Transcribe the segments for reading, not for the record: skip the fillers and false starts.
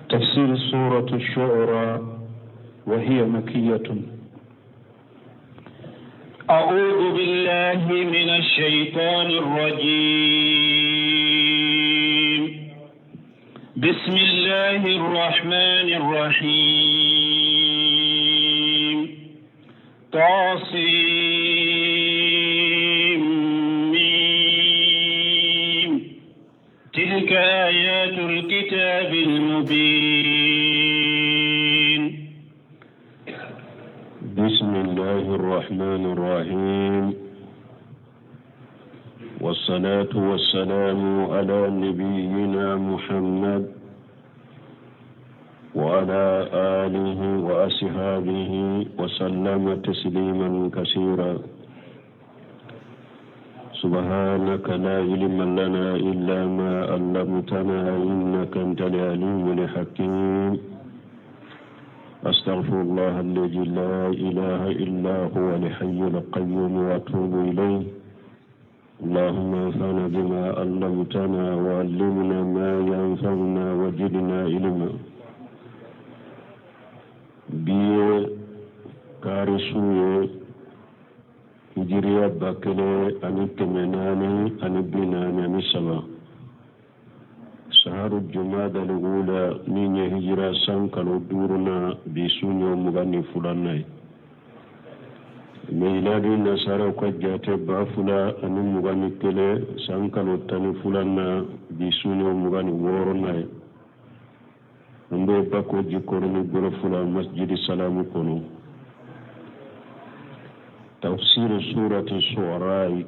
تفسير سورة الشعراء وهي مكية. أعوذ بالله من الشيطان الرجيم. بسم الله الرحمن الرحيم. طاسيم ميم. تلك آيات الكتاب المبين. بسم الله الرحمن الرحيم، والصلاة والسلام على نبينا محمد وعلى آله وأصحابه وسلم تسليما كثيرا. سبحانك لا علم لنا إلا ما علمتنا إنك أنت العليم الحكيم. أستغفر الله الذي لا إله إلا هو الحي القيوم وأتوب إليه. اللهم انفعنا بما علمتنا وعلمنا ما ينفعنا وزدنا علما. Bi ye kari su ye, hijiriya 1443, saharu jumada al-ula, min ye hijira san kalo duurunan, bi su ɲɔ 22nan ye. Miladi nasaraw ka jate 2021, san kalo 12nan, bi su ɲɔ 26nan ye. An bɛ Bako Jikɔrɔni Gɔlɔfu la, Masjidi Salamu kɔnɔ. Tafsiru surati Suwarayi.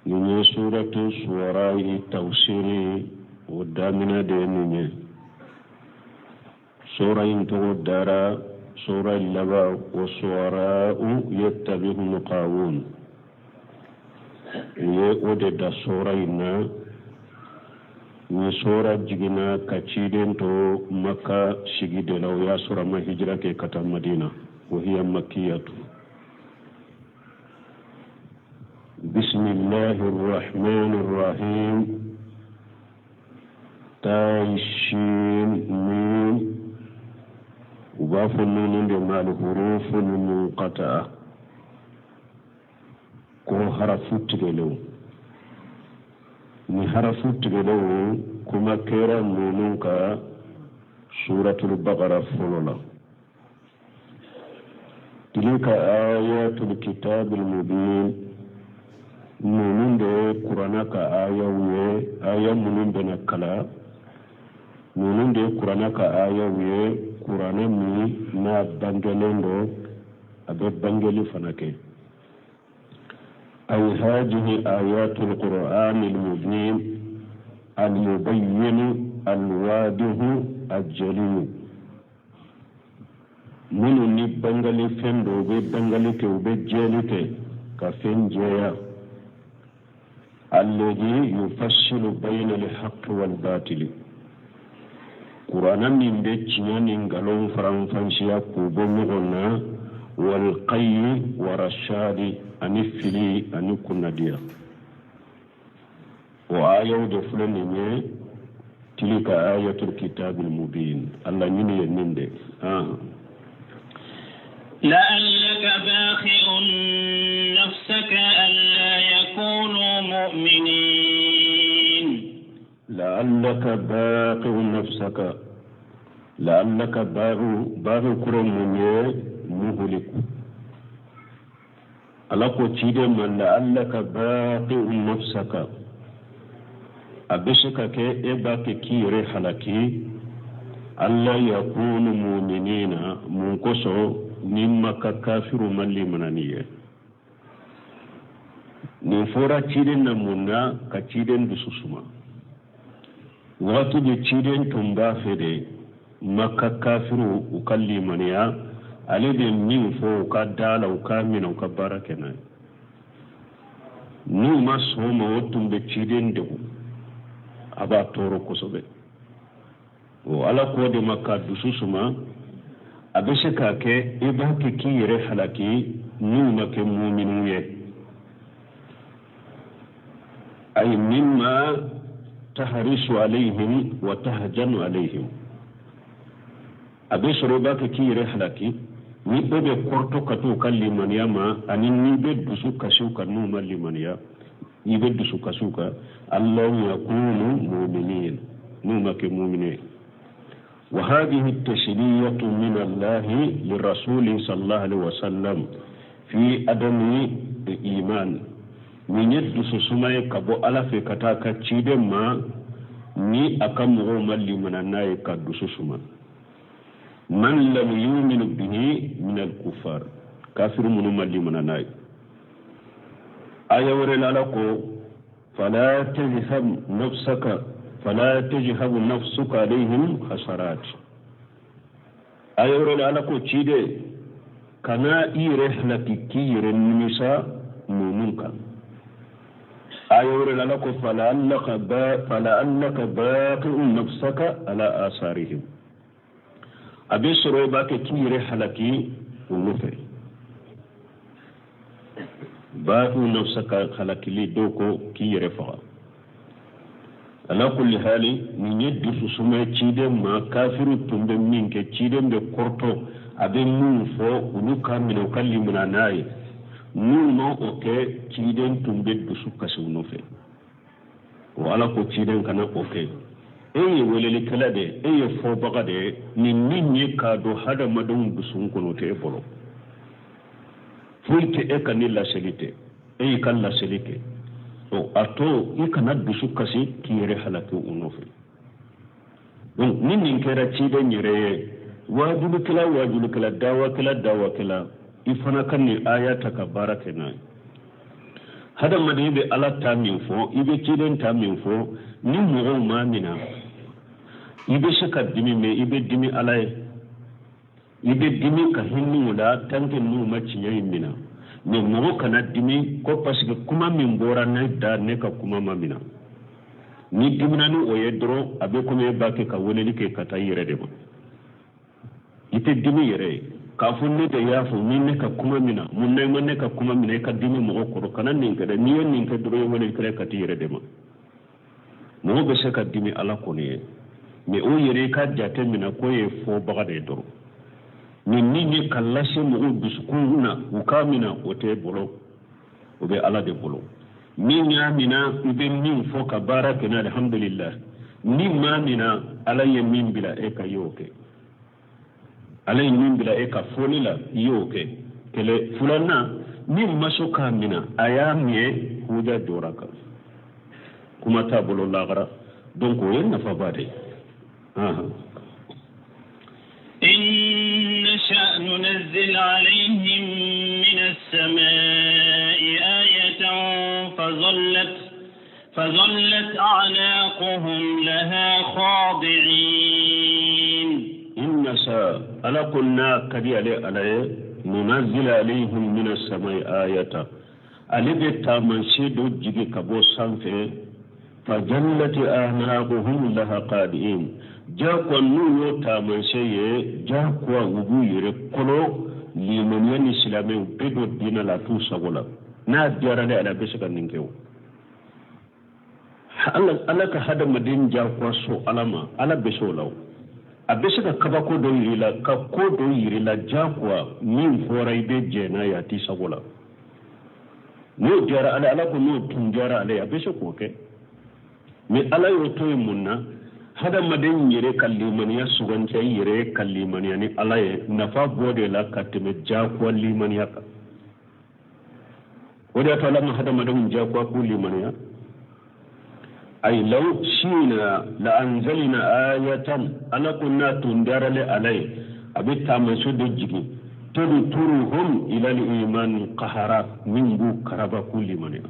Nin ye suratu Suwarayi tafsiri o daminɛ de ye nin ye. Sura in tɔgɔ dara sura in laban, wa suwara'u yattabi'uhum al-ghawun. U ye o de da sura in na. Ni sura jiginna ka ciden to Maka sigi de la, o y'a sɔrɔ a ma hijira kɛ ka taa Madina. Wa hiya makkiyatu. Bisimilahi rahmani rahim. Taishin mim. U b'a fɔ ninnu de ma al-hurufu munqata'a, ko harafu tigɛlenw. Ni harafu tigɛlenw, kuma kɛra ninnu ka suratul Bakara fɔlɔ la. Tilka ayatul kitabil mubin. Ninnu de ye kuranna ka ayaw ye, aya minnu bɛna kalan. Ninnu de ye kuranna ka ayaw ye, kuranna min n'a bangelen don, a bɛ bangeli fana kɛ. Ay hadihi ayatul qur'anil mubin al-mubayyin al-wadihu al-jalil. Minnu ni bangali fɛn dɔ, u bɛ bangali kɛ, u bɛ jɛli kɛ ka fɛn jɛya. Alladhi yufassilu bayna al-haqqi wal batili. Kuranna min bɛ tiɲɛ ni nkalon faranfasiya k'u bɔ ɲɔgɔn na. Wal qayyi wa rashadi, ani fili ani kunnadiya. O ayaw de filɛ nin ye. Tilka ayatul kitabil mubin. Allah ɲini ye nin de. لعلك باخع نفسك ألا يكونوا مؤمنين. لعلك باخع نفسك. لعلك باخع، باخع kɔrɔ mun ye? Muhliku. Ala ko ciden ma: لعلك باخع نفسك. A bɛ se ka kɛ e b'a kɛ k'i yɛrɛ halaki. ألا يكونوا مؤمنين. Mun kosɔn? Ni Maka kafiru ma limana ni ye. Nin fɔra ciden na mun na? Ka ciden dusu suma. Wagati de ciden tun b'a fɛ de Maka kafiru u ka limaniya, ale bɛ min fɔ u ka da la, u k'a minɛ, u ka baara kɛ n'a ye. N'u ma sɔn o ma, o tun bɛ ciden degun, a b'a tɔɔrɔ kosɛbɛ. O Ala k'o de ma ka dusu suma. A bɛ se k'a kɛ i b'a kɛ k'i yɛrɛ halaki n'u ma kɛ muminu ye. Ayi mimma Tahrisu alayhim wa tahjanu alayhim. A bɛ sɔrɔ i b'a kɛ k'i yɛrɛ halaki ni e bɛ kɔrɔtɔ ka t'u ka limaniya ma, ani n'i bɛ dusu kasi u kan n'u ma limaniya, i bɛ dusu kasi u kan. Allahu yakunu mu'minin, n'u ma kɛ mumini ye. Wa hadhihi tashliyatu min Allahi lirasuli sallallahu alaihi wasallam fi adami iman. Nin ye dususuma ye ka bɔ Ala fɛ ka taa ka ciden ma ni a ka mɔgɔw ma limana n'a ye, ka dusu suma. Man lam yumin bihi min al-kuffar, kafiru minnu ma limana n'a ye. Aya wɛrɛ la, Ala ko fala tadhhab nafsaka fala tadhhab nafsuka alayhim hasarat. Aya wɛrɛ la, Ala ko ciden kana i yɛrɛ halaki k'i yɛrɛ nimisa ninnu kan. Aya wɛrɛ la, Ala ko fala'allaka baqi'un nafsaka ala asarihim. A bɛ sɔrɔ i b'a kɛ k'i yɛrɛ halaki olu fɛ. Baqi'un nafsaka, halakili dɔw ko k'i yɛrɛ faga. Ala kulli hali, nin ye dususuma ye ciden ma. Kafiru tun bɛ min kɛ, ciden bɛ kɔrɔtɔ, a bɛ min fɔ olu ka minɛ, u ka limana n'a ye. N'u ma o kɛ, ciden tun bɛ dusu kasi u nɔfɛ. O Ala ko ciden kana o kɛ. E ye welelikɛla de ye, e ye fɔbaga de ye. Nin min ye k'a don hadamadenw dusukun kɔnɔ, o tɛ e bolo. Foyi tɛ e ka ni laseli tɛ, e y'i ka laseli kɛ. O a to i kana dusu kasi k'i yɛrɛ halaki u nɔfɛ. Donc ni nin kɛra ciden yɛrɛ ye, waajulikɛla waajulikɛla, dawakɛla dawakɛla, i fana ka nin aya ta ka baara kɛ n'a ye. Hadamaden bɛ Ala ta min fɔ, i bɛ ciden ta min fɔ, ni mɔgɔw m'a minɛ, i bɛ se ka dimi, mɛ i bɛ dimi Ala ye, i bɛ dimi ka hinɛ u la tant que n'u ma tiɲɛ in minɛ. Mɛ mɔgɔ kana dimi ko parce que kuma min bɔra ne da, ne ka kuma ma minɛ. Ni dimina ni o ye dɔrɔn, a bɛ komi e b'a kɛ ka weleli kɛ ka taa i yɛrɛ de ma. I tɛ dimi yɛrɛ ye k'a fɔ ne de y'a fɔ ni ne ka kuma min na, mun na i ma ne ka kuma minɛ? I ka dimi mɔgɔ kɔrɔ, kana nin kɛ dɛ. N'i ye nin kɛ dɔrɔn, i ye weleli kɛ ka t'i yɛrɛ de ma. Mɔgɔ bɛ se ka dimi Ala kɔni ye, mɛ o yɛrɛ i ka jate minɛ k'o ye fɔbaga de ye dɔrɔn. Nin min ye ka lase mɔgɔw dusukun na u k'a minɛ, o t'e bolo, o bɛ Ala de bolo. Min y'a minɛ, i bɛ min fɔ ka baara kɛ n'a, alhamdulillah. Ni maa minɛ, Ala ye min bila e ka, i y'o kɛ. Ala ye min bila e ka fɔli la, i y'o kɛ. Kɛlɛ filanan, min ma sɔn k'a minɛ, a y'a minɛ, huja jɔra kan, kuma t'a bolo lagara. Donc o ye nafaba de ye. إن نشأ ننزل عليهم من السماء آية فظلت أعناقهم لها خاضعين. إن نشأ، Ala ko n'a ka di ale Ala ye, nunazil alayhim min as-samai ayata, ale bɛ taamasiyɛn dɔ jigi ka bɔ sanfɛ. Fazallat a'naquhum laha khadi'in, jagoya n'u y'o taamasiyɛn ye, jagoya u b'u yɛrɛ kɔnɔ limaniya ni silamɛw bɛɛ don diinɛ la, a t'u sago la. N'a diyara ale Ala, bɛ se ka nin kɛ. O Ala ka hadamaden jagoya sɔn Ala ma, Ala bɛ se o la. O a bɛ se ka kabako dɔ yir'i la, ka ko dɔ yir'i la jagoya, min fɔra i bɛ jɛn n'a ye, a t'i sago la. N'o diyara Ala, Ala ko n'o tun diyara ale ye, a bɛ se k'o kɛ. Mɛ Ala y'o to yen mun na? Hadamaden yɛrɛ ka limaniya sugantiya, i yɛrɛ ka limaniya ni Ala ye, nafa b'o de la ka tɛmɛ jagoya limaniya kan. O de y'a to Ala ma hadamadenw jagoya k'u limaniya. Ay law shina la anzalna ayatan, Ala ko n'a tun diyara ale Ala ye, a bɛ taamasiyɛn dɔ jigin, tadturuhum ila al-iman qahara, min b'u karaba k'u limaniya.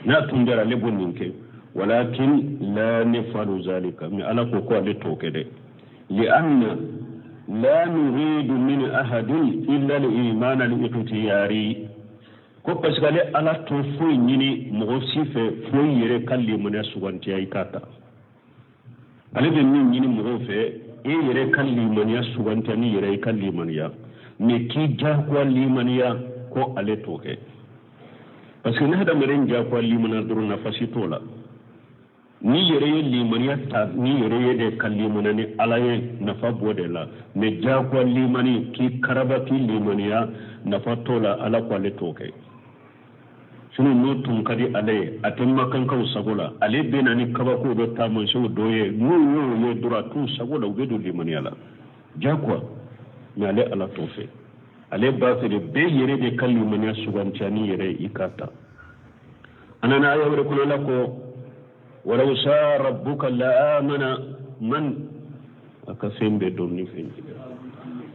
N'a tun diyara ale b'o nin kɛ. Walakin la nafalu zalika, mais Ala ko ko ale t'o kɛ dɛ. Li'anna la nuridu min ahadin illa al-iman al-ikhtiyari, ko parce que ale Ala t'o foyi ɲini mɔgɔ si fɛ foyi yɛrɛ ka limaniya sugantiya i k'a ta. Ale bɛ min ɲini mɔgɔw fɛ, e yɛrɛ ka limaniya sugantiya ni yɛrɛ i ka limaniya, mais k'i jagoya limaniya, ko ale t'o kɛ. Parce que ni hadamaden jagoya limaniya dɔrɔn, nafa si t'o la. N'i yɛrɛ ye limaniya ta n'i yɛrɛ ye de ka limaniya ni Ala ye, nafa b'o de la. Mais diyagoya limani k'i karaba k'i limaniya, nafa t'o la. Ala ko ale t'o kɛ. Sinon n'o tun ka di ale ye, a tɛ makankaw sago la. Ale bɛ na ni kabako dɔ taamasiyɛnw dɔ ye, n'u y'o ye dɔrɔn a t'u sago la, u bɛ don limaniya la diyagoya. Mais ale Ala t'o fɛ. Ale b'a fɛ de bɛɛ yɛrɛ de ka limaniya sugantiya n'i yɛrɛ ye, i k'a ta. A nana aya wɛrɛ kɔnɔ, Ala ko walaw sha rabbuka la amana man, a ka fɛn bɛɛ dɔn ni fɛn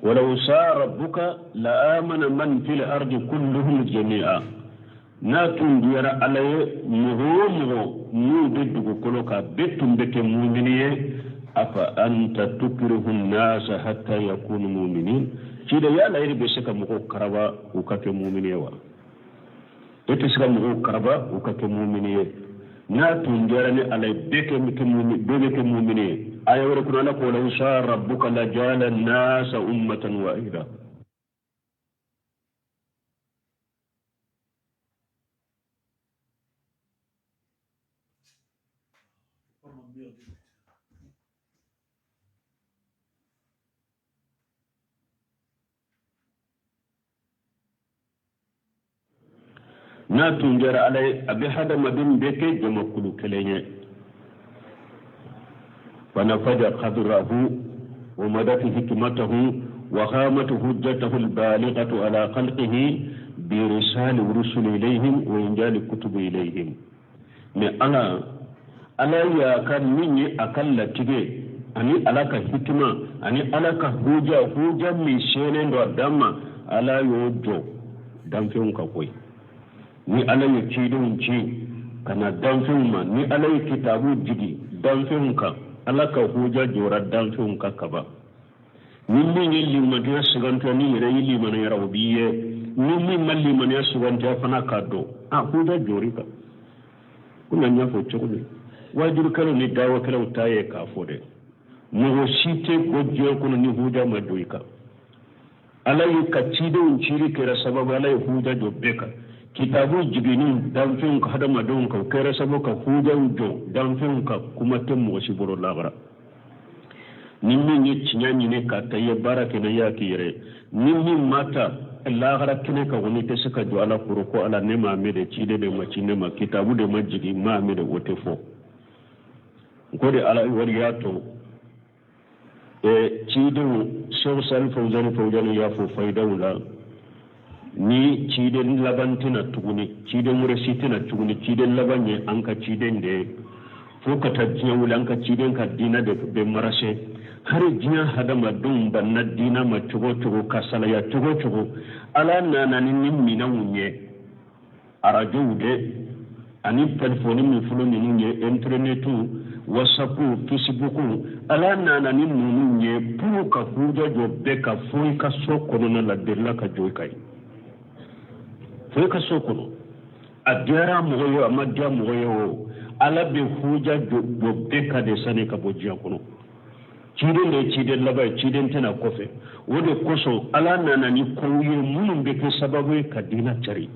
walaw sha rabbuka la amana man fil ardi kulluhum jami'a. N'a tun diyara Ala ye, mɔgɔ o mɔgɔ n'u bɛ dugukolo kan, bɛɛ tun bɛ kɛ mumini ye. Afa anta tukrihu nasa hatta yakunu muminin. Ciden, yala e bɛ se ka mɔgɔw karaba u ka kɛ mumini ye wa? E tɛ se ka mɔgɔw karaba u ka kɛ mumini ye. N'a tun diyara ni Ala ye, bɛɛ kɛ bɛɛ bɛ kɛ mumini ye. Aya wɛrɛ kɔnɔ, Ala ko walaw sha rabbuka la ja'ala nasa ummatan wahida. N'a tun diyara Ala ye, a bɛ hadamaden bɛɛ kɛ jamakulu kelen ye. Fanafada qadrahu wa madat hikmatahu wa qamat hujjatahu albaligatu ala khalqihi bi irsali rusuli ilayhim wa injali kutubi ilayhim. Mais Ala y'a ka min ye a ka latigɛ ani Ala ka hikima ani Ala ka huja min sɛnnen don a dan ma, Ala y'o jɔ danfɛnw ka koyi. Ni Ala ye cidenw ci ka na danfɛnw ma, ni Ala ye kitabu jigi danfɛnw kan, Ala ka huja jɔra danfɛnw kan kaban. Ni min ye limaniya sugantiya, ni yɛrɛ ye limaniyara, o b'i ye. Ni min ma limaniya sugantiya fana, k'a dɔn a huja jɔr'i kan. Komi an y'a fɔ cogo min, wajulukɛlaw ni dawakɛlaw ta ye k'a fɔ dɛ, mɔgɔ si tɛ ko diɲɛ kɔnɔ ni huja ma jɔ i kan. Ala ye ka cidenw cili kɛra sababu, Ala ye huja jɔ bɛɛ kan. Kitabu jiginni danfɛnw kan, hadamadenw kan, o kɛra sababu ka hujaw jɔ danfɛnw kan. Kuma tɛ mɔgɔ si bolo lahara. Ni min ye tiɲɛ ɲini ka ta, i ye baara kɛ na, i y'a k'i yɛrɛ ye. Ni min ma ta lahara kɛnɛ kan kɔni, i tɛ se ka jɔ Ala kɔrɔ ko Ala ne m'a mɛn dɛ, ciden de ma ci ne ma, kitabu de ma jigin, m'a mɛn dɛ, o tɛ fɔ. N ko de Ala wari y'a to cidenw, Seku Sali Fawuzani Fawuzani y'a fɔ fayidaw la, ni ciden laban tɛna tuguni, ciden wɛrɛ si tɛna tuguni, ciden laban ye an ka ciden de ye fo ka taa diɲɛ wuli. An ka ciden ka diinɛ de bɛ marase. Hali diɲɛ hadamadenw banna diinɛ ma cogo cogo, ka salaya cogo cogo, Ala nana ni minɛnw ye, arajow de ani telefɔni min fɔlɔ ninnu ye, intɛrɛnɛtiw, wasapu, fesibuku, Ala nana ni ninnu ye pour ka huja jɔ bɛɛ kan fo i ka so kɔnɔna la. Delila ka jɔ i kan ye fo i ka so kɔnɔ. A diyara mɔgɔ ye o, a ma diya mɔgɔ ye o, Ala bɛ huja jɔ bɛɛ kan de sani ka bɔ diɲɛ kɔnɔ. Ciden de ye ciden laban ye, ciden tɛna kɔfɛ. O de kosɔn Ala nana ni kow ye minnu bɛ kɛ sababu ye ka diinɛ cari.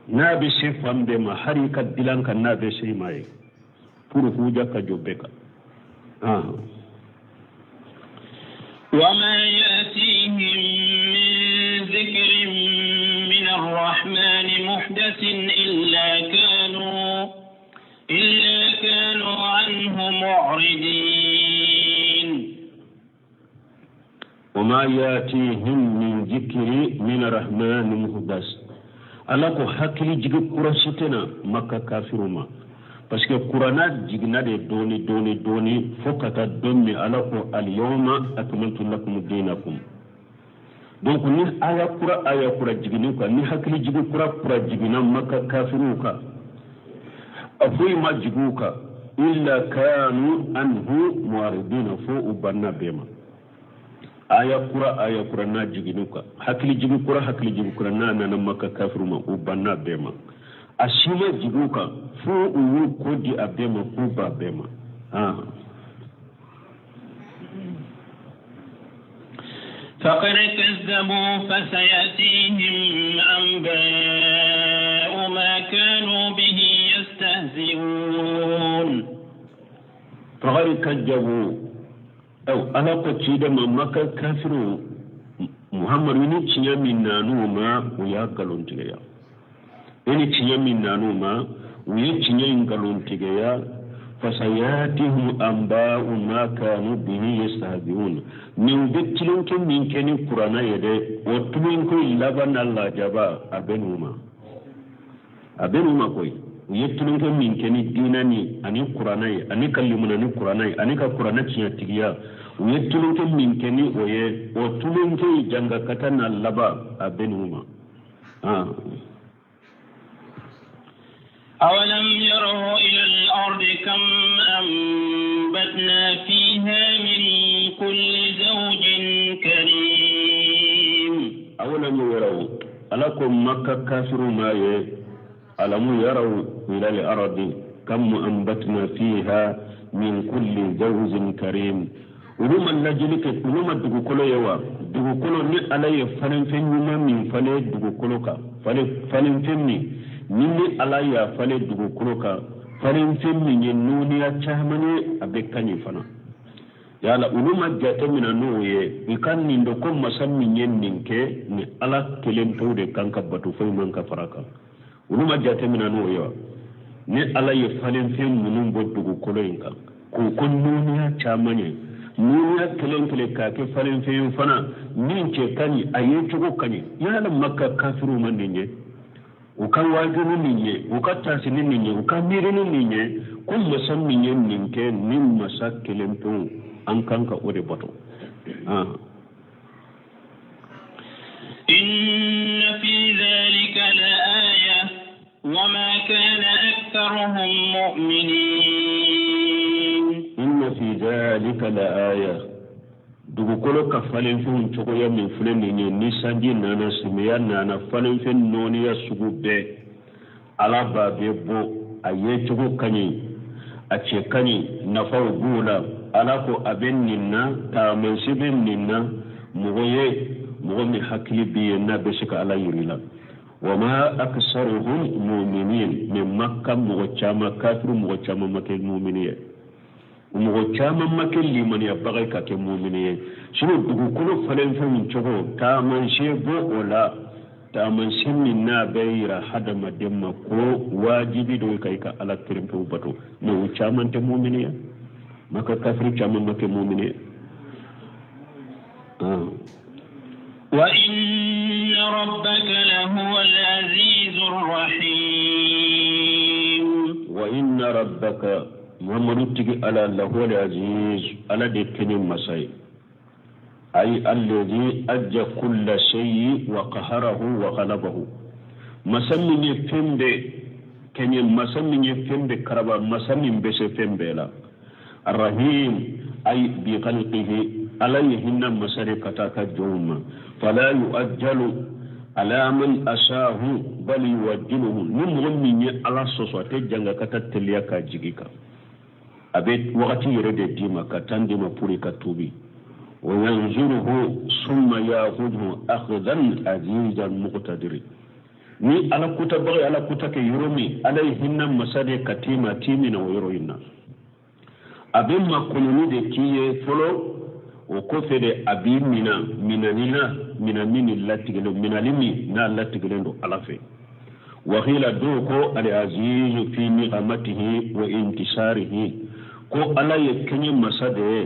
N'a bɛ se fan bɛɛ ma, hali i ka dilan kan, n'a bɛ se i ma ye, pour huja ka jɔ bɛɛ kan. وما يأتيهم من ذكر من الرحمن محدث إلا كانوا عنه معرضين. وما يأتيهم من ذكر من الرحمن محدث. Ala ko hakili jigi kura si tɛna Maka kafiru ma, parce que kurana jiginna de dɔɔni dɔɔni dɔɔni fo ka taa don min Ala ko alyawma akmaltu lakum dinakum. Donc ni aya kura aya kura jiginni kan, ni hakili jigi kura kura jiginna Maka kafiruw kan, a foyi ma jigi u kan, illa kanu anhu mu'aridina, fo u banna bɛɛ ma. Aya kura aya kura n'a jiginni kan, hakili jigi kura hakili jigi kura n'a nana Maka kafiru ma, u banna bɛɛ ma. A si ma jigi u kan fo u y'u ko di a bɛɛ ma, k'u ba bɛɛ ma. فقد كذبوا فسيأتيهم أنباء ما كانوا به يستهزئون. Faqad kazzabu aw ala ko ciden ma Maka kafiru Muhammadu ni tiɲɛ min nan'u ma u y'a nkalontigiya i ni tiɲɛ min nan'u ma u ye tiɲɛ in nkalontigiya fasayatihim anba'u ma kanu bihi yastahzi'un nin bɛ tulonkɛ min kɛ ni kuranna ye dɛ o tulonkɛ in laban n'a lajaba a bɛ n'u ma a bɛ n'u ma koyi u ye tulonkɛ min kɛ ni diinɛ ni ani kuranna ye ani ka limana ni kuranna ye ani ka kuranna tiɲɛtigiya u ye tulonkɛ min kɛ ni o ye o tulonkɛ in jangakata n'a laban a bɛ n'u ma. أولم يروا إلى الأرض كم أنبتنا فيها من كل زوج كريم أولم يروا ألكم مكة كافر ما ألم يروا إلى الأرض كم أنبتنا فيها من كل زوج كريم olu ma lajɛli kɛ olu ma dugukolo ye wa dugukolo ni ala ye falenfɛn ɲuman min falen dugukolo kan falenfɛn min ni ala y'a falen dugukolo kan falenfɛn min ye nuniya caman ye a bɛ ka ɲi fana yala olu ma jate minɛ n'o ye i ka nin dɔn ko masa min ye nin kɛ ni ala kelen pewu de kan ka bato foyi man ka fara kan olu ma jate minɛ n'o ye wa ni ala ye falenfɛn minnu bɔ dugukolo in kan k'o ko nuniya caman ye nuniya kelen kelen k'a kɛ falenfɛn fana min cɛ ka ɲi a ye cogo ka ɲi yala Maka kafiru ma nin ye u ka waajuli nin ye u ka taasini nin ye u ka miirini nin ye ko masa min ye nin kɛ ni masa kelen pewu an kan ka o de bato. Inna fi dhalika la aya wa ma kana aktharuhum mu'minin. Inna fi dhalika la aya dugukolo ka falenfɛnw cogoya min filɛ nin ye ni sanji nana samiya nana falenfɛn nɔɔniya sugu bɛɛ ala b'a bɛɛ bɔ a ye cogo ka ɲi a cɛ ka ɲi nafaw b'o la ala ko a bɛ nin na taamasiyɛn bɛ nin na mɔgɔ ye mɔgɔ min hakili b'i ye n'a bɛ se ka ala yiri la wa ma aksaruhum mu'minin mɛ Maka mɔgɔ caman kafiru mɔgɔ caman ma kɛ mumini ye mɔgɔ caman ma kɛ limaniyabaga ye ka kɛ mumini ye sinɔn dugukolo falenfɛnw cogo taamasiyɛn b'o o la taamasiyɛn min n'a bɛ yira hadamaden ma ko wajibi don ka i ka ala kelen pewu bato mɛ o caman tɛ mumini ye Maka kafiri caman ma kɛ mumini ye. Wa inna rabbaka lahuwal azizur rahim. Wa inna rabbaka Muhammadu tigi ala lahuwal aziz ala de kene masa ye ay alladhi ajja kulla shay'i wa qaharahu wa ghalabahu masa min ye fɛn bɛɛ kɛɲɛ masa min ye fɛn bɛɛ karaba masa min bɛ se fɛn bɛɛ la arrahim ay bi khalqihi ala ye hinɛ masa de ka taa ka jɔnw ma fala yu'ajjalu ala man asahu bal yuwajjiluhu ni mɔgɔ min ye ala sɔsɔ a tɛ janga ka taa teliya ka jigi kan a bɛ wagati yɛrɛ de d'i ma ka tan d'i ma pour i ka tuubi wa yanzuruhu summa ya'khudhu akhdan azizan muqtadir ni ala kutabaga ye ala kuta kɛ yɔrɔ min ala ye hinɛ masa de ka t'i ma t'i minɛ o yɔrɔ in na a bɛ makɔnɔni de k'i ye fɔlɔ o kɔfɛ de a b'i mina minani na mina min latigɛlen minali min n'a latigɛlen don ala fɛ wakila dɔw ko al-azizu fi ni'amatihi wa intisarihi ko ala ye kɛɲɛ masa de ye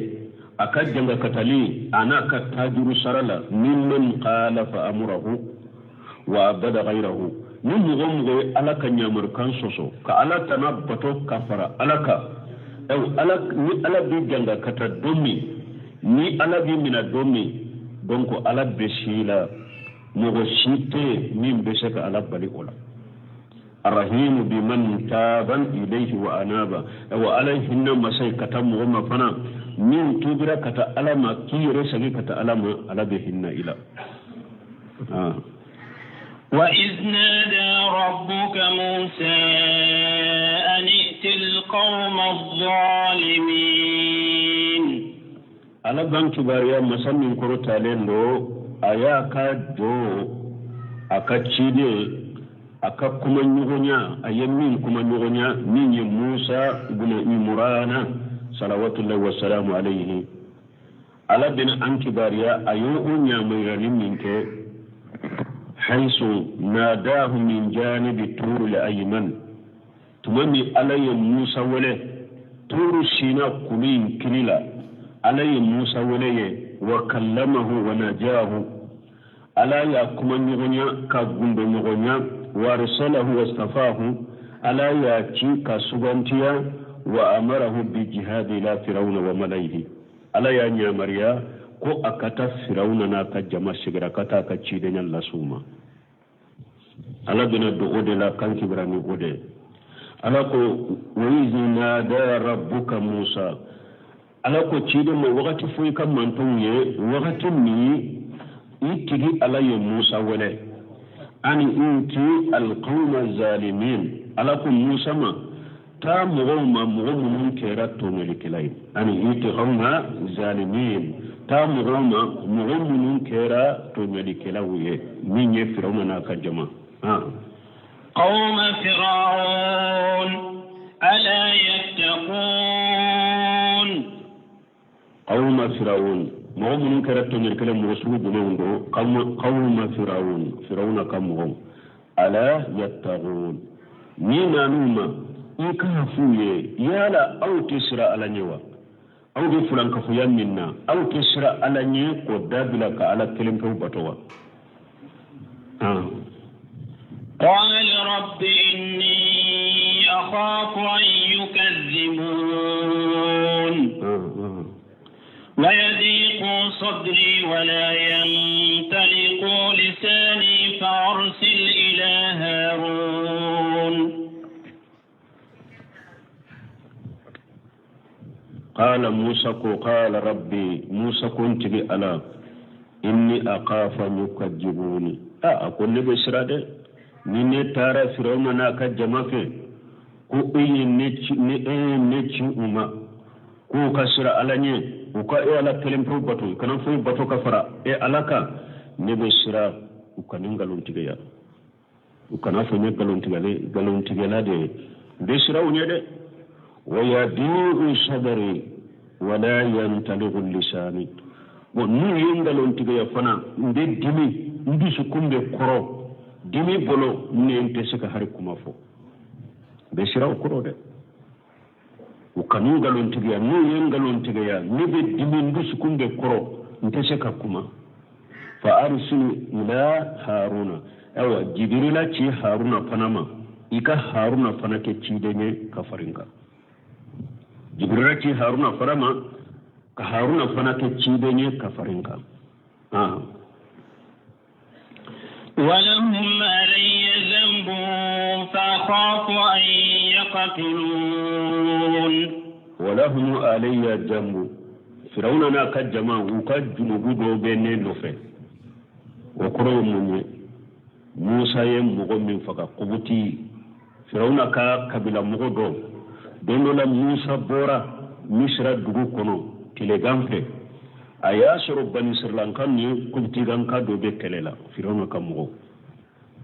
a ka jangakatali a n'a ka tajuru sara la mimman khalafa amrahu wa abada ghayrahu ni mɔgɔ mɔgɔ ye ala ka ɲamarukan sɔsɔ ka ala tana bato ka fara ala kan ala ni ala bɛ jangakata don min ni ala b'i minɛ don min donc ala bɛ si la mɔgɔ si tɛ min bɛ se ka ala bali o la arrahimu biman taban ilayhi wa anaba wa ala hinna masai ka taa mɔgɔ ma fana min tubira ka taa ala ma k'i yɛrɛ segin ka taa ala ma ala bɛ hinɛ i la. وإذ نادى ربك موسى أن ائت القوم الظالمين ala b'an kibaruya masa min kɔrɔtalen don a y'a ka jɔ a ka ciden a ka kuma ɲɔgɔnya a ye min kuma ɲɔgɔnya min ye Musa ibn Imrana Salawatullahi wasalamu alayhi, Ala bɛna an kibaruya a y'o o ɲamayirali min kɛ, haisu nadahu min janibi turu ayman, tuma min Ala ye Musa wele Turu Sina kulu in kini la, Ala ye Musa wele ye, wa kallamahu wa najahu, Ala y'a kuma ɲɔgɔnya ka gundo ɲɔgɔnya, wa arsalahu wastafahu, Ala y'a ci ka sugantiya, wa amarahu bi jihadi ila firawuna wa malaihi, Ala y'a ɲamariya ko a ka taa Firawuna n'a ka jama sigira ka taa a ka cidenya las'u ma. Ala bɛna don o de la kan kibara ni o de ye. Ala ko wa iz nada rabbuka Musa, Ala ko ciden ma wagati foyi ka mantonw ye wagati min i tigi Ala ye Musa wele, ani iti alqawma zalimin, Ala ko Musa ma taa mɔgɔw ma mɔgɔ minnu kɛra tɔɲɔlikɛla ye, ani iti qawma zalimin, taa mɔgɔw ma mɔgɔ minnu kɛra tɔɲɔlikɛlaw ye, min ye Firawuna n'a ka jama. Qawma Firaun ala yattaqun. Qawma Firaun, mɔgɔ minnu kɛra tɔɲɔlikɛla, mɔgɔ sugu jumɛnw don? Qawma Firaun, Firawuna ka mɔgɔw, ala yattaqun, ni nan'u ma i k'a f'u ye, yala aw tɛ siran Ala ɲɛ wa? Aw bɛ fulankafoya min na, aw tɛ siran Ala ɲɛ k'o dabila ka Ala kelen pewu bato wa? قال رب إني أخاف أن يكذبون ويضيق صدري ولا ينطلق لساني فأرسل إلى هارون. قال موسى قال ربي موسى كنت بألا إني أخاف أن يكذبوني. A ko ne bɛ siran dɛ, ni ne taara Firawuna n'a ka jama fɛ ko e ye ne ci, ni e ye ne ci u ma k'u ka siran Ala ɲɛ, u ka e Ala kelen pewu bato, u kana foyi bato ka fara e Ala kan, ne bɛ siran u ka ne nkalontigiya, u kana fɔ n ye nkalontigɛla de ye, n bɛ siran u ɲɛ dɛ. Wa yadiu sadri wala yantaliqu lisani, bon n'u ye nkalontigiya fana n bɛ dimi, n dusukun bɛ kɔrɔ dimi bolo, ne n tɛ se ka hari kuma fɔ, n bɛ siran o kɔrɔ dɛ. U kan'u nkalontigiya, n'u ye nkalontigiya ne bɛ dimi, n dusukun bɛ kɔrɔ, n tɛ se ka kuma. Fa arsil ila Haruna, ayiwa Jibirila ci Haruna fana ma, i ka Haruna fana kɛ ciden ye ka fara n kan. Jibirila ci Haruna fana ma, ka Haruna fana kɛ ciden ye ka fara n kan. ولهم علي ذنب فأخاف أن يقتلون. ولهم علي ذنب, Firawuna n'a ka jama u ka junubu dɔw bɛ ne nɔfɛ. O kɔrɔ ye mun ye? Musa ye mɔgɔ min faga, Kubuti, Firawuna ka kabila mɔgɔ dɔ, don dɔ la Musa bɔra Misira dugu kɔnɔ tilegan fɛ, a y'a sɔrɔ Banisirilanka ni Kubutiganka dɔ bɛ kɛlɛ la, Firawuna ka mɔgɔw.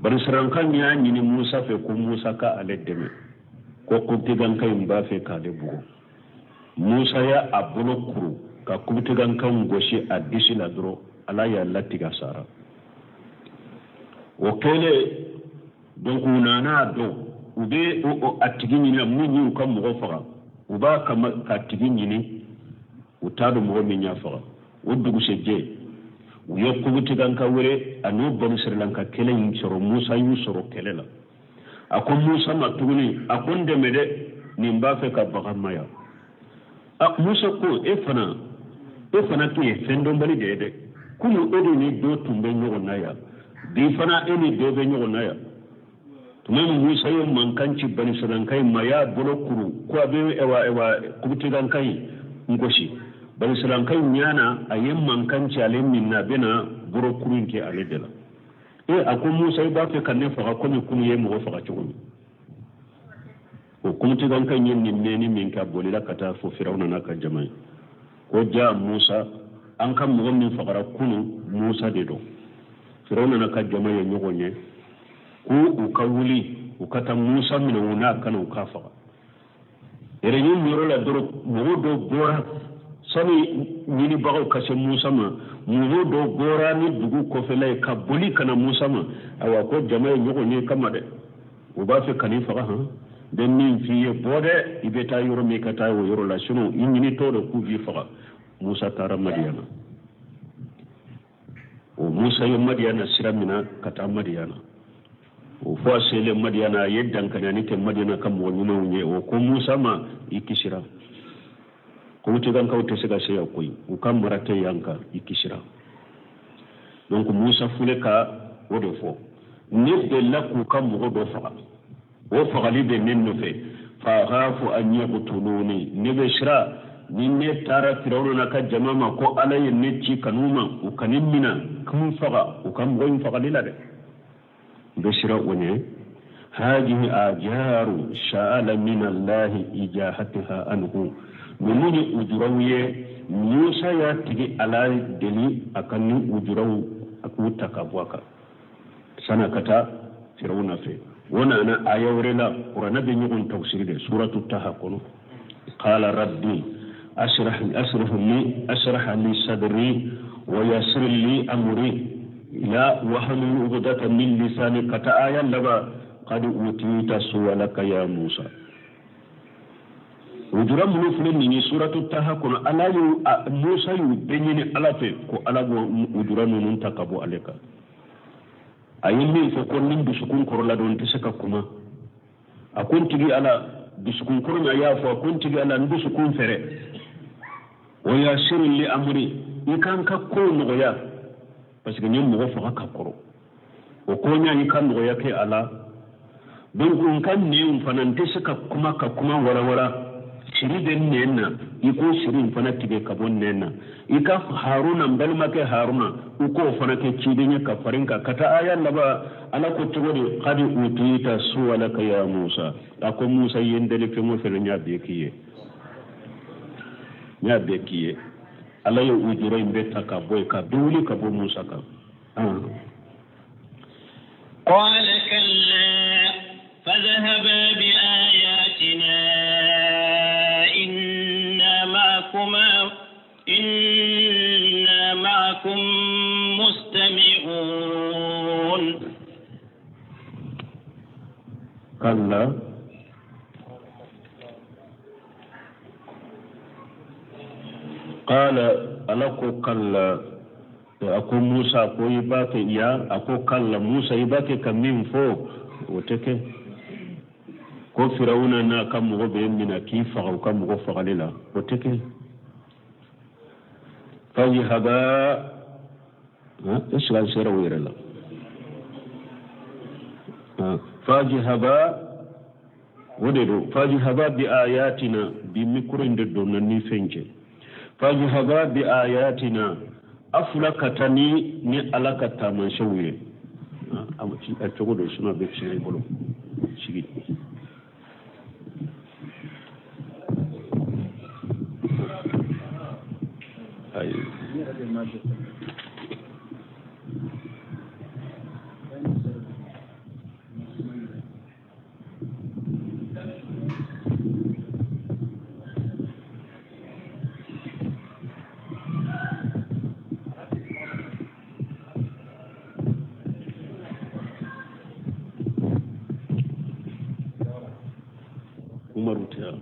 Banisirilanka y'a ɲini Musa fɛ ko Musa ka ale dɛmɛ, ko Kubutiganka in b'a fɛ k'ale bugɔ. Musa y'a a bolo kuru ka Kubutiganka in gosi a disi la dɔrɔn, Ala y'a latigɛ a sara. O kɛlen donc u nana dɔn u bɛ a tigi ɲini, min y'u ka mɔgɔ faga, u b'a kama k'a tigi ɲini, u t'a dɔn mɔgɔ min y'a faga. O dugusɛjɛ u ye Kubutiganka wele, a n'o Banisirilanka kelen in sɔrɔ, Musa y'u sɔrɔ kɛlɛ la. A ko Musa ma tuguni, a ko n dɛmɛ dɛ, nin b'a fɛ ka baga ma yan. A Musa ko e fana tun ye fɛn dɔnbali de ye dɛ, kunun e de ni dɔ tun bɛ ɲɔgɔn na yan, bi fana e ni dɔ bɛ ɲɔgɔn na yan. Tuma min Musa ye mankan ci Banisirilanka in ma, y'a bolo kuru ko a bɛ Kubutiganka in gosi. Banisirilanka in ɲana, a ye mankan ci ale min na, a bɛna bolo kuru in kɛ ale de la. A ko Musa, i b'a fɛ ka ne faga komi kunu ye mɔgɔ faga cogo min. O Kubutiganka in ye nin mɛnni min kɛ, a bolila ka taa fo Firawuna n'a ka jama ye ko ja Musa, an ka mɔgɔ min fagara kunu, Musa de don. Firawuna n'a ka jama ye ɲɔgɔn ye ko u ka wuli u ka taa Musa minɛ, u n'a kana u k'a faga. Yɛrɛɲini yɔrɔ la dɔrɔn mɔgɔ dɔw bɔra sani ɲinibagaw ka se Musa ma, mɔgɔ dɔw bɔra ni dugu kɔfɛla ye ka boli ka na Musa ma. Ayiwa ko jama ye ɲɔgɔn ye kama dɛ, u b'a fɛ ka n'i faga han. N bɛ min f'i ye, bɔ dɛ, i bɛ taa yɔrɔ min, ka taa o yɔrɔ la, sinon i ɲinitɔ de k'u b'i faga. Musa taara Madiyana. O Musa ye Madiyana sira minɛ ka taa Madiyana. O fɔ a selen Madiyana, a ye dankaniyali kɛ Madiyana ka mɔgɔ ɲumanw ye. O ko Musa ma, i kisira, ko Utikankaw tɛ se ka se yan koyi, u ka mara tɛ yan kan, i kisira. Donc Musa fule ka o de fɔ, ne delila k'u ka mɔgɔ dɔ faga, o fagali bɛ ne nɔfɛ. Fa akhafu an yaqtuluni, ne bɛ siran ni ne taara Firawuna n'a ka jama ma ko Ala ye ne ci kanu ma, u ka ne minɛ k'u faga, u ka mɔgɔ in fagali la dɛ, n bɛ siran o ɲɛ. Hadihi ajaru sha'ala min Allahi ijahatiha anhu, ninnu ye ujuraw ye Musa y'a tigi Ala deli a ka ni ujuraw a k'u ta ka bɔ a kan san'a ka taa Firawuna fɛ. O nana aya wɛrɛ la, kuranɛ bɛ ɲɔgɔn tafsiri de, suratu Taha kɔnɔ. Qala rabbi ashrah li sadri wa yassir li amri la wahlul uqdatan min lisani, ka taa aya laban, qad utita su'alaka ya Musa. Ujura minnu filɛ nin ye suratu Taha kɔnɔ, Ala y'u Musa y'u bɛɛ ɲini Ala fɛ ko Ala b'o ujura ninnu ta ka bɔ ale kan. A ye min fɔ ko ni dusukun kɔrɔla don, n tɛ se ka kuma. A ko n tigi Ala, dusukun kɔrɔ min a y'a fɔ, a ko n tigi Ala, n dusukun fɛrɛ. O yassir li amri, i kan ka kow nɔgɔya, parce que n ye mɔgɔ faga ka kɔrɔ, o ko ɲa i ka nɔgɔya kɛ a la. Donc n ka nɛn fana n tɛ se ka kuma ka kuma warawara, siri bɛ nɛn na, i k'o siri in fana tigɛ ka bɔ nɛn na. I ka Haruna, n balimakɛ Haruna, u k'o fana kɛ ciden ye ka fara n kan. Ka taa aya laban, Ala ko cogo di? Qad utita su'alaka ya Musa. A ko Musa, i ye n deli fɛn o fɛn na, n y'a bɛɛ k'i ye, n y'a bɛɛ k'i ye. Ala ye ujura in bɛɛ ta ka bɔ yen, ka bɛɛ wuli ka bɔ Musa kan. Qala kalla fadhhaba bi ayatina inna ma'akum mustami'un. Kalla qala, Ala ko kalla, a ko Musa ko i b'a kɛ ya, a ko kalla Musa i b'a kɛ ka min fɔ o tɛ kɛ. Ko Firawuna n'a ka mɔgɔ bɛ minɛ k'i faga u ka mɔgɔ fagali la, o tɛ kɛ. Fajihaba, est-ce que an sera o yɛrɛ la? Fajihaba, o de don. Fajihaba bi ayatina, bi micro in de donna ni fɛn cɛ. Fajihaba bi ayatina, a fila ka taa ni Ala ka taamasiyɛnw ye. A cogo don, sinon a bɛ tiɲɛ i bolo. Sigi. Ayi. Umaru tɛ yan.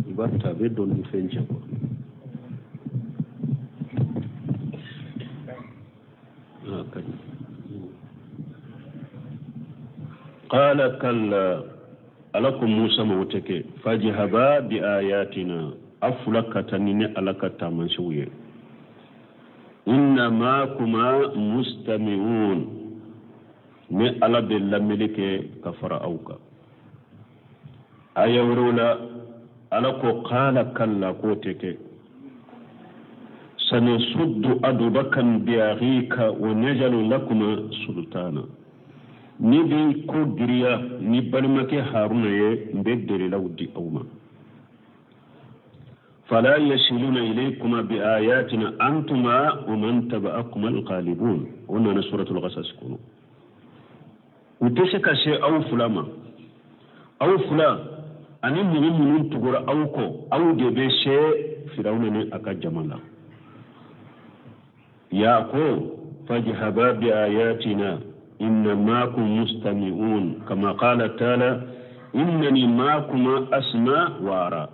I b'a ta, a bɛ don ni fɛn cɛ quoi. Ah, ka di. Qala kalla, Ala ko Musa ma o tɛ kɛ. Fajihaba bi ayatina, a fila ka taa ni ne Ala ka taamasiyɛnw ye. Inna ma'akuma mustami'un, ne Ala bɛ lamɛnni kɛ ka fara aw kan. Aya wɛrɛw la, Ala ko qala kalla, k'o tɛ kɛ. Sanasuddu adudaka bi akhika wa najalu lakuma sultana. Ni bɛ ko giriya ni balimakɛ Haruna ye, n bɛ delilaw di aw ma. Fala yasiluna ilaykuma bi ayatina antuma wa man taba'akuma alghalibun. O nana suratul Qasas kɔnɔ. U tɛ se ka se aw fila ma, aw fila ani mɔgɔ minnu tugura aw kɔ, aw de bɛ se Firawuna ni a ka jama la. Ya ko fajhaba bi ayatina inna ma'akum mustami'un, kama qala ta'ala innani ma'akuma asma wa ara.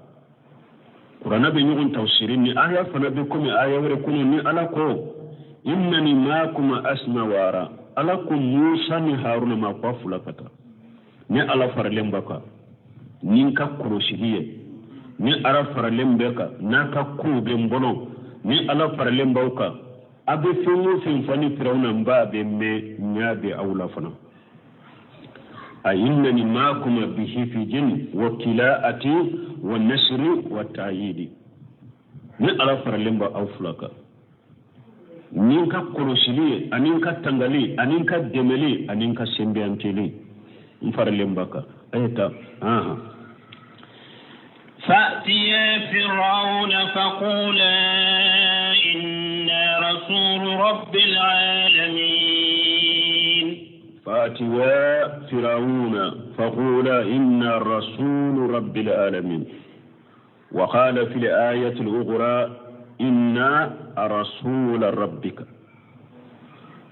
Kurana bɛ ɲɔgɔn tafsiri ni aya fana bɛ komi aya wɛrɛ kɔnɔ ni Ala ko innani ma'akuma asma wa ara. Ala ko Musa ni Haruna ma ko a fila ka taa, ni Ala faralen b'a kan ni n ka kɔlɔsili ye, ni Ala faralen bɛ kan n'a ka kow bɛ n bolo, ni Ala faralen b'aw kan, a bɛ fɛn o fɛn fɔ ni Firawuna n b'a bɛ mɛn, n y'a bɛ aw la fana. A innani ma'akuma bihifijin wa kila'ati wa nasri wa ta'yidi. Ni Ala faralen bɛ aw fila kan ni n ka kɔlɔsili ye, ani n ka tangali, ani n ka dɛmɛli, ani n ka senbiyanteli, n faralen b'a kan. A ye taa. فأتيا فرعون فقولا إنا رسول رب العالمين. فأتيا فرعون فقولا إنا رسول رب العالمين. وقال في الآية الأخرى إنا رسول ربك.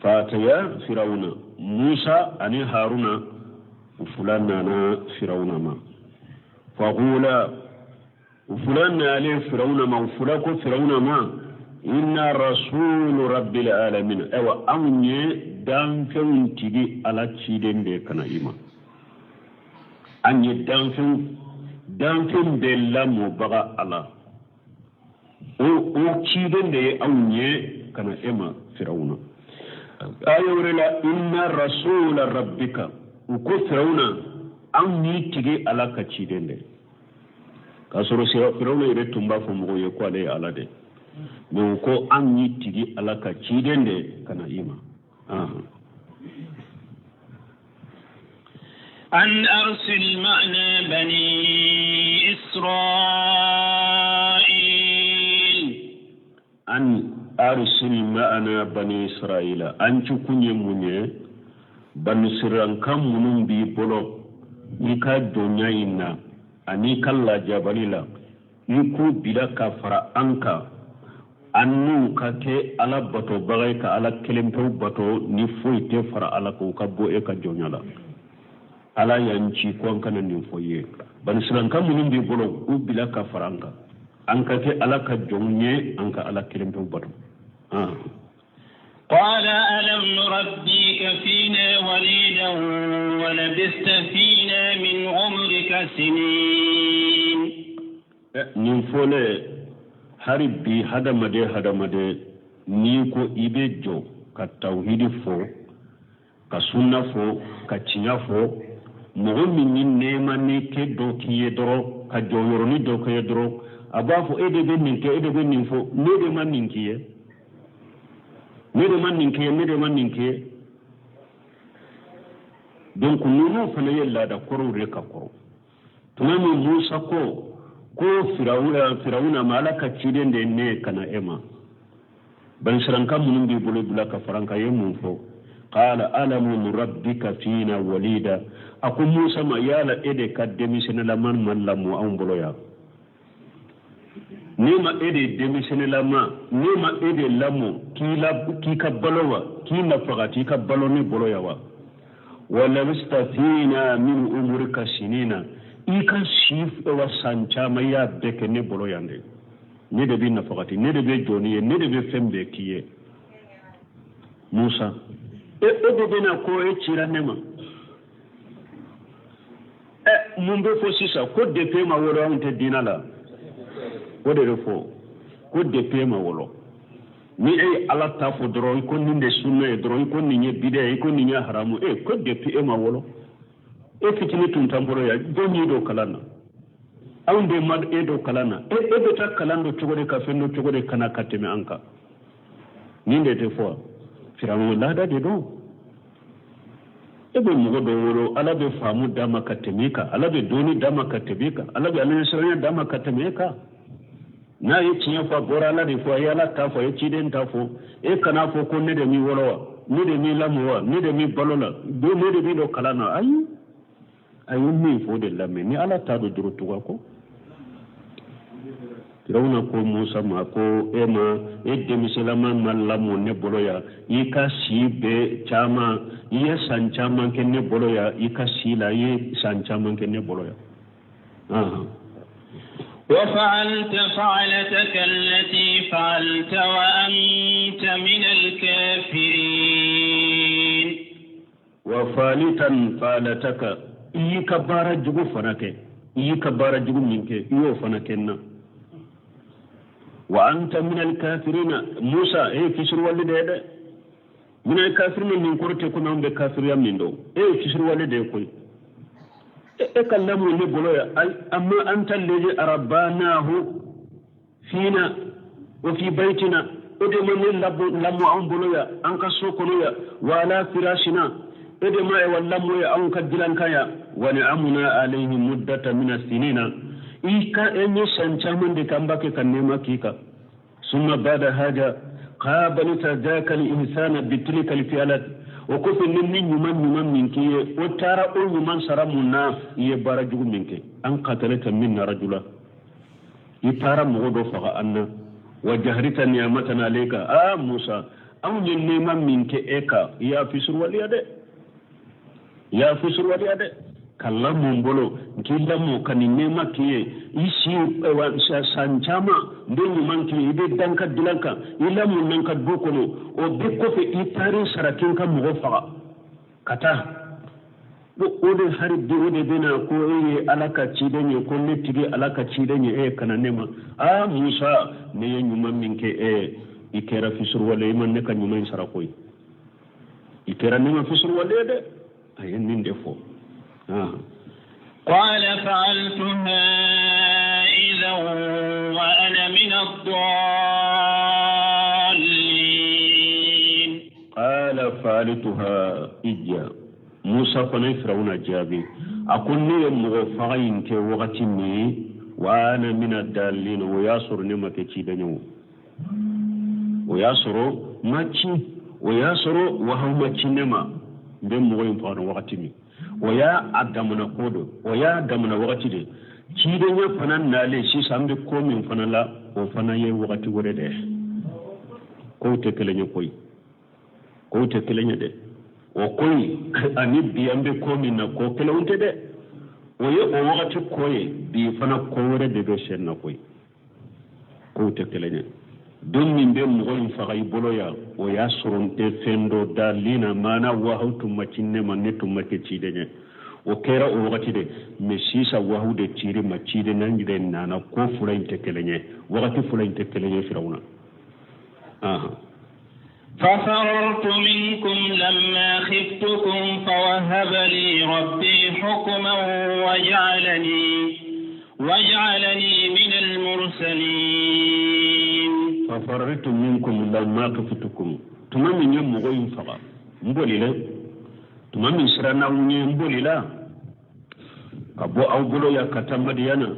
فأتيا فرعون موسى أني هارون وفلان أنا فرعون ما فقولا وفلان عليه فرعون ما وفلاك فرعون ما إنا رسول رب العالمين. أيوة أوني دانفون تيجي على تشيدين دي كنا إيمان أني دانفون دي لامو بغا الله o ciden de ye anw ye ka na e ma Firawuna. Aya wɛrɛ la inna rasula rabbika, u ko Firawuna anw y'i tigi Ala ka ciden de. K'a sɔrɔ Firawuna yɛrɛ tun b'a fɔ mɔgɔw ye ko ale ye Ala de, mais u ko anw y'i tigi Ala ka ciden de ka na i ma. أن أرسل معنا بني إسرائيل. أن أرسل معنا بني إسرائيل. أن تكون يموني بني سران كم منون بي بلو إيكا دنيا أني كلا جبليلا إيكو بلا كفر أنكا annu ka kɛ Ala bato baga ye ka Ala kelen pewu bato ni foyi tɛ fara Ala kan, u ka bɔ e ka jɔnya la. Ala y'an ci ko an kana nin fɔ i ye. Banisirankan minnu b'i bolo u bila ka fara an kan, an ka kɛ Ala ka jɔnw ye, an ka Ala kelen pewu bato. قال ألم نربيك فينا وليدا ولبثت فينا من عمرك سنين. Nin fɔlen hari bi hadamaden n'i ko i bɛ jɔ ka tawhidi fɔ, ka sunna fɔ, ka tiɲɛ fɔ, mɔgɔ min ni nɛɛma ni kɛ dɔ k'i ye dɔrɔn, ka jɔyɔrɔnin dɔ k'i ye dɔrɔn, a b'a fɔ e de bɛ nin kɛ, e de bɛ nin fɔ, ne de ma nin k'i ye, ne de ma nin k'i ye, ne de ma nin k'i ye. Donc ninnu fana ye laada kɔrɔw de ka kɔrɔ. Tuma min Musa ko Firawuna ma Ala ka ciden de ye ne ka na e ma, banisirankan minnu b'i bolo bila ka fara n kan, ye mun fɔ? Qala alamu nurabbika fina walida. A ko Musa ma yala e de ka denmisɛnnilama ma lamɔ anw bolo yan? Ne ma e de denmisɛnnilama, ne ma e de lamɔ k'i ka balo wa, k'i nafaga k'i ka balo ne bolo yan wa? Wa labista fina min umurika sinina. I ka si wa san caman i y'a bɛɛ kɛ ne bolo yan de. Ne de b'i nafagati, ne de bɛ jɔ n'i ye, ne de bɛ fɛn bɛɛ k'i ye. Musa, e de bɛna ko e cira ne ma. Mun bɛ fɔ sisan ko depuis ma wolo anw tɛ diinɛ la? O de bɛ fɔ ko depuis ma wolo. Ni e ye Ala ta fɔ dɔrɔn, i ko nin de sunna ye dɔrɔn, i ko nin ye bid'a ye, i ko nin ye haramu ye, ko depuis e ma wolo. E fitinin tun t'an bolo yan, jɔn y'i don kalan na? Anw de ma e don kalan na. E bɛ taa kalan don cogo di, ka fɛn don cogo di ka na ka tɛmɛ an kan? Nin de tɛ fɔ. Firawuna laada de don. E bɛ mɔgɔ dɔ wolo, Ala bɛ faamu d'a ma ka tɛmɛ i kan, Ala bɛ dɔnni d'a ma ka tɛmɛ i kan, Ala bɛ alaɲɛsiranya d'a ma ka tɛmɛ e kan. N'a ye tiɲɛ fɔ a bɔra Ala de fɔ, a ye Ala ta fɔ, a ye ciden ta fɔ. E kana fɔ ko ne de m'i wolo wa, ne de m'i lamɔ wa, ne de m'i balo la, ne de b'i dɔn kalan na. Ayi, a ye min fɔ o de lamɛn. Ni Ala ta don dɔrɔn tugu a kɔ. Firawuna ko Musa ma ko e ma e denmisɛnlama ma lamɔ ne bolo yan, i ka si bɛɛ caman, i ye san caman kɛ ne bolo yan, i ka si la i ye san caman kɛ ne bolo yan. وفعلت فعلتك التي فعلت وأنت من الكافرين. وفعلت فعلتك i ka baara jugu fana kɛ, i ka baara jugu min kɛ i y'o fana kɛ n na. وأنت من الكافرين. موسى إيه كسر والد هذا من الكافرين من كرة كنا هم بكافر يمين دو إيه كسر والد يقول إيه كلامه اللي بقوله أما أنت الذي أرباناه فينا وفي بيتنا إدم لم عم بقوله أنك سوقنا وعلى فراشنا إدم ولم أنك دلان كيا ونعمنا عليه مدة من السنين إيكا إني سنشامن دي كمباكي كنيما كيكا ثم بعد هذا قابلت ذاك الإنسان بتلك الفعلات وكف نني يمن يمن منك وترى أو يمن سرمنا يبارجو منك أن قتلت منا رجلا يترى مغدو فغأنا وجهرت نعمتنا عليك موسى أو نيما منك إيكا يا فسر وليد يا فسر وليد kala mun bolo k'i lamɔ ka nin nɛɛma k'i ye i si san caman n bɛ ɲuman k'i ye i bɛ dan ka dilan kan i lamɔ n ka du kɔnɔ o bɛɛ kɔfɛ i taar'i sara k'i ka mɔgɔ faga ka taa o de hali bi o de bɛna ko e ye Ala ka ciden ye ko ne tigi Ala ka ciden ye e kana ne ma Musa ne ye ɲuman min kɛ e ye i kɛra fisuruwale i ma ne ka ɲuman in sara koyi i kɛra ne ma fisuruwale ye dɛ a ye nin de fɔ. قال فعلتها إذا وأنا من الضالين. قال فعلتها إذا موسى فني فرعون جابي أكون ني مغفعين كوقت مي وأنا من الضالين وياسر نما كتشيدنيو وياسر ما تشي وياسر وهو ما تشينما بمغين فان وقت مي o y'a a damana ko don o y'a damana wagati de cidenya fana nalen sisan an bɛ ko min fana la o fana ye wagati wɛrɛ de ye kow tɛ kelen ye koyi kow tɛ kelen ye dɛ o ko in ani bi an bɛ ko min na ko kelenw tɛ dɛ o ye o wagati ko ye bi fana ko wɛrɛ de bɛ sen na koyi kow tɛ kelen ye. Don min bɛ mɔgɔ in faga i bolo yan o y'a sɔrɔ n tɛ fɛn dɔ da lin na maana wahaw tun ma ci ne ma ne tun ma kɛ ciden ye o kɛra o wagati de mɛ sisan wahaw de ciri ma ciden na yɛrɛ nana ko fila in tɛ kelen ye wagati fila in tɛ kelen ye Firawuna. ففررت منكم لما خفتكم فوهب لي ربي حكما وجعلني من المرسلين. ففررت منكم لما خفتكم tuma min ye mɔgɔ in faga n bolila tuma min siranna aw ɲɛ n bolila ka bɔ aw bolo yan ka taa Madiyana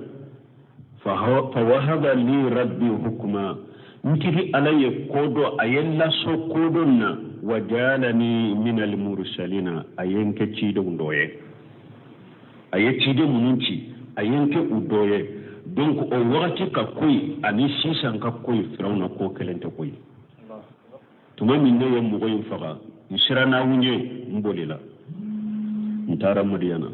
fawahaba li rabbi hukma n tigi Ala ye ko dɔ a ye n lasɔ ko dɔ na wajalani min almursalina a ye n kɛ cidenw dɔ ye a ye ciden minnu ci a ye n kɛ u dɔ ye. Donc o wagati ka ko ye ani sisan ka ko ye Firawuna ko kelen tɛ ko ye. Tuma min ne ye mɔgɔ in faga n siranna aw ɲɛ n bolila n taara Madiyana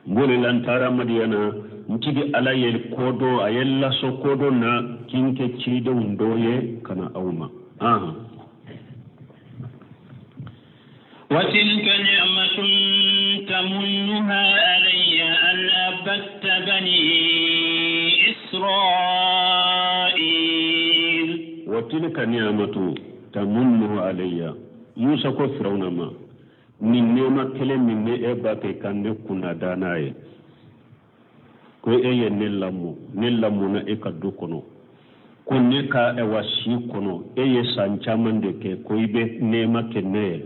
n bolila n taara Madiyana n tigi Ala ye ko dɔ a ye lasɔ ko dɔ na k'i n kɛ cidenw dɔ ye ka na aw ma. وتلك نعمة تمنها علي أن عبدت بني إسرائيل. وتلك نعمة تمنها علي موسى ko Firawuna ma nin nɛɛma kelen min ne e b'a kɛ ka ne kunna da n'a ye ko e ye ne lamɔ ne lamɔna e ka du kɔnɔ ko ne ka ɛwa si kɔnɔ e ye san caman de kɛ ko i bɛ nɛɛma kɛ ne ye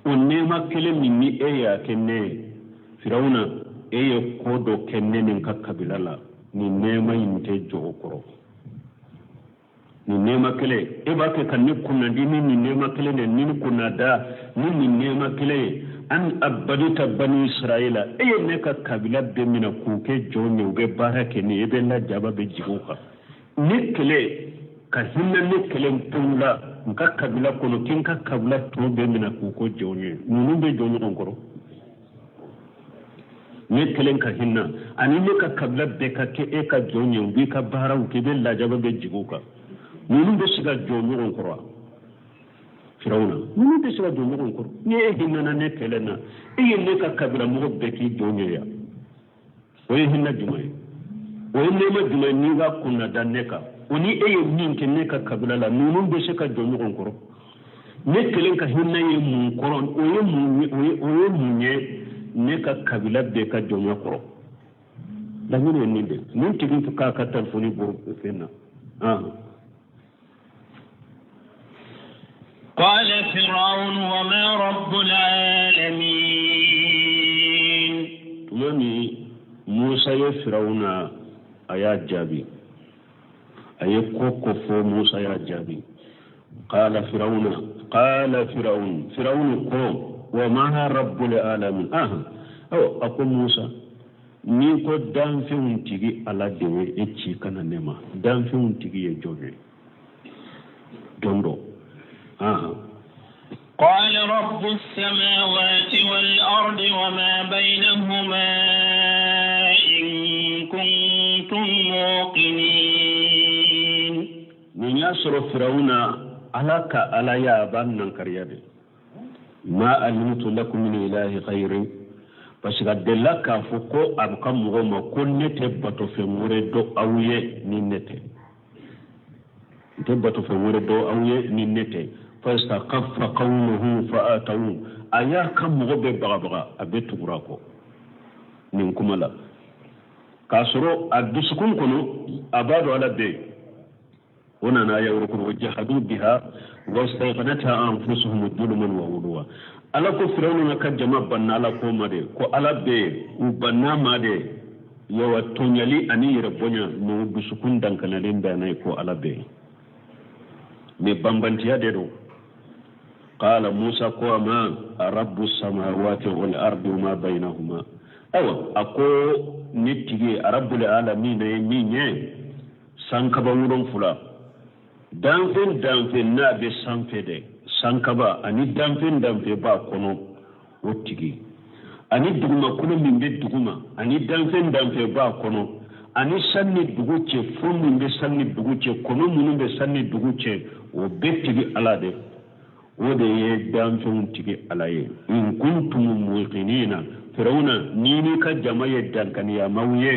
o nɛɛma kelen min ni e y'a kɛ ne ye Firawuna e ye ko dɔ kɛ ne ni n ka kabila la Nin nɛɛma in tɛ jɔ o kɔrɔ. Nin nɛɛma kelen e b'a kɛ ka ne kunnadi ni nin nɛɛma kelen de ni ne kunnada ni nin nɛɛma kelen ye. An abadita bani Israila, e ye ne ka kabila bɛɛ minɛ k'u kɛ jɔn ye, u bɛ baara kɛ ni e bɛ lajaba bɛ jigin u kan. Ne kelen ka hinɛ ne kelen pewu la n ka kabila kɔnɔ, k'i n ka kabila tɔ bɛɛ minɛ k'u kɛ jɔn ye. Ninnu bɛ jɔ ɲɔgɔn kɔrɔ. Ne kelen ka hinɛ ani ne ka kabila bɛɛ ka kɛ e ka jɔn ye, u b'i ka baaraw kɛ, i bɛ lajaba bɛ jigin u kan. Ninnu bɛ se ka jɔ ɲɔgɔn kɔrɔ wa? Firawuna, ninnu bɛ se ka jɔ ɲɔgɔn kɔrɔ. Ni e hinɛna ne kelen na, e ye ne ka kabila mɔgɔ bɛɛ k'i jɔn ye yan. O ye hinɛ jumɛn ye? O ye nɛɛma jumɛn ye n'i ka kunna da ne kan? O ni e ye min kɛ ne ka kabila la, ninnu bɛ se ka jɔ ɲɔgɔn kɔrɔ. Ne kelen ka hinɛ ye mun kɔrɔ? O ye mun ye? O ye mun ye ne ka kabila bɛɛ ka jɔnya kɔrɔ? Laɲini ye nin de ye. Nin tigi k'a ka telefɔni bɔ fɛn na. قال فرعون وما رب العالمين. Tuma min Musa ye Firawuna a y'a jaabi, a ye ko ko fɔ, Musa y'a jaabi. قال فرعون قال فرعون Firawuna ko وما رب العالمين. Awa, a ko Musa, n'i ko danfɛnw tigi Ala de ye e ci ka na ne ma, danfɛnw tigi ye jɔn ye? Jɔn dɔ. قال رب السماوات والأرض وما بينهما إن كنتم موقنين. Nin y'a sɔrɔ Firawuna Ala ka Alaya a b'a nankariya de. ما علمت لكم من إله غيري, parce que a delila k'a fɔ ko a ka mɔgɔw ma ko ne tɛ batofɛn wɛrɛ dɔn aw ye ni ne tɛ, n tɛ batofɛn wɛrɛ dɔn aw ye ni ne tɛ. فاستخف قومه فأطاعوه, a y'a ka mɔgɔ bɛɛ bagabaga, a bɛ tugura a kɔ nin kuma la, k'a sɔrɔ a dusukun kɔnɔ a b'a dɔn Ala bɛ yen. O nana aya wɛrɛ kɔnɔ: وجحدوا بها واستيقنتها أنفسهم ظلما وعلوا. Ala ko Firawuna ka jama banna Ala ko ma de, ko Ala bɛ yen, u banna ma de yawa tɔɲali ani yɛrɛ bonya, mɛ u dusukun dankanalen bɛ n'a ye ko Ala bɛ yen. Mɛ banbantiya de don. قال موسى ko a ma: رب السماوات والأرض وما بينهما. Ayiwa, a ko ne tigi رب العالمين ye min ye, sankaba 7, danfɛn danfɛn n'a bɛ sanfɛ dɛ, sankaba ani danfɛn danfɛn b'a kɔnɔ, o tigi, ani dugumakolo min bɛ duguma, ani danfɛn danfɛn b'a kɔnɔ, ani san ni dugu cɛ, fo min bɛ san ni dugu cɛ, kɔnɔ minnu bɛ san ni dugu cɛ, o bɛɛ tigi Ala de, o de ye danfɛnw tigi Ala ye. إن كنتم موقنين. Firawuna, ni n'i ka jama ye dankaniyamaw ye,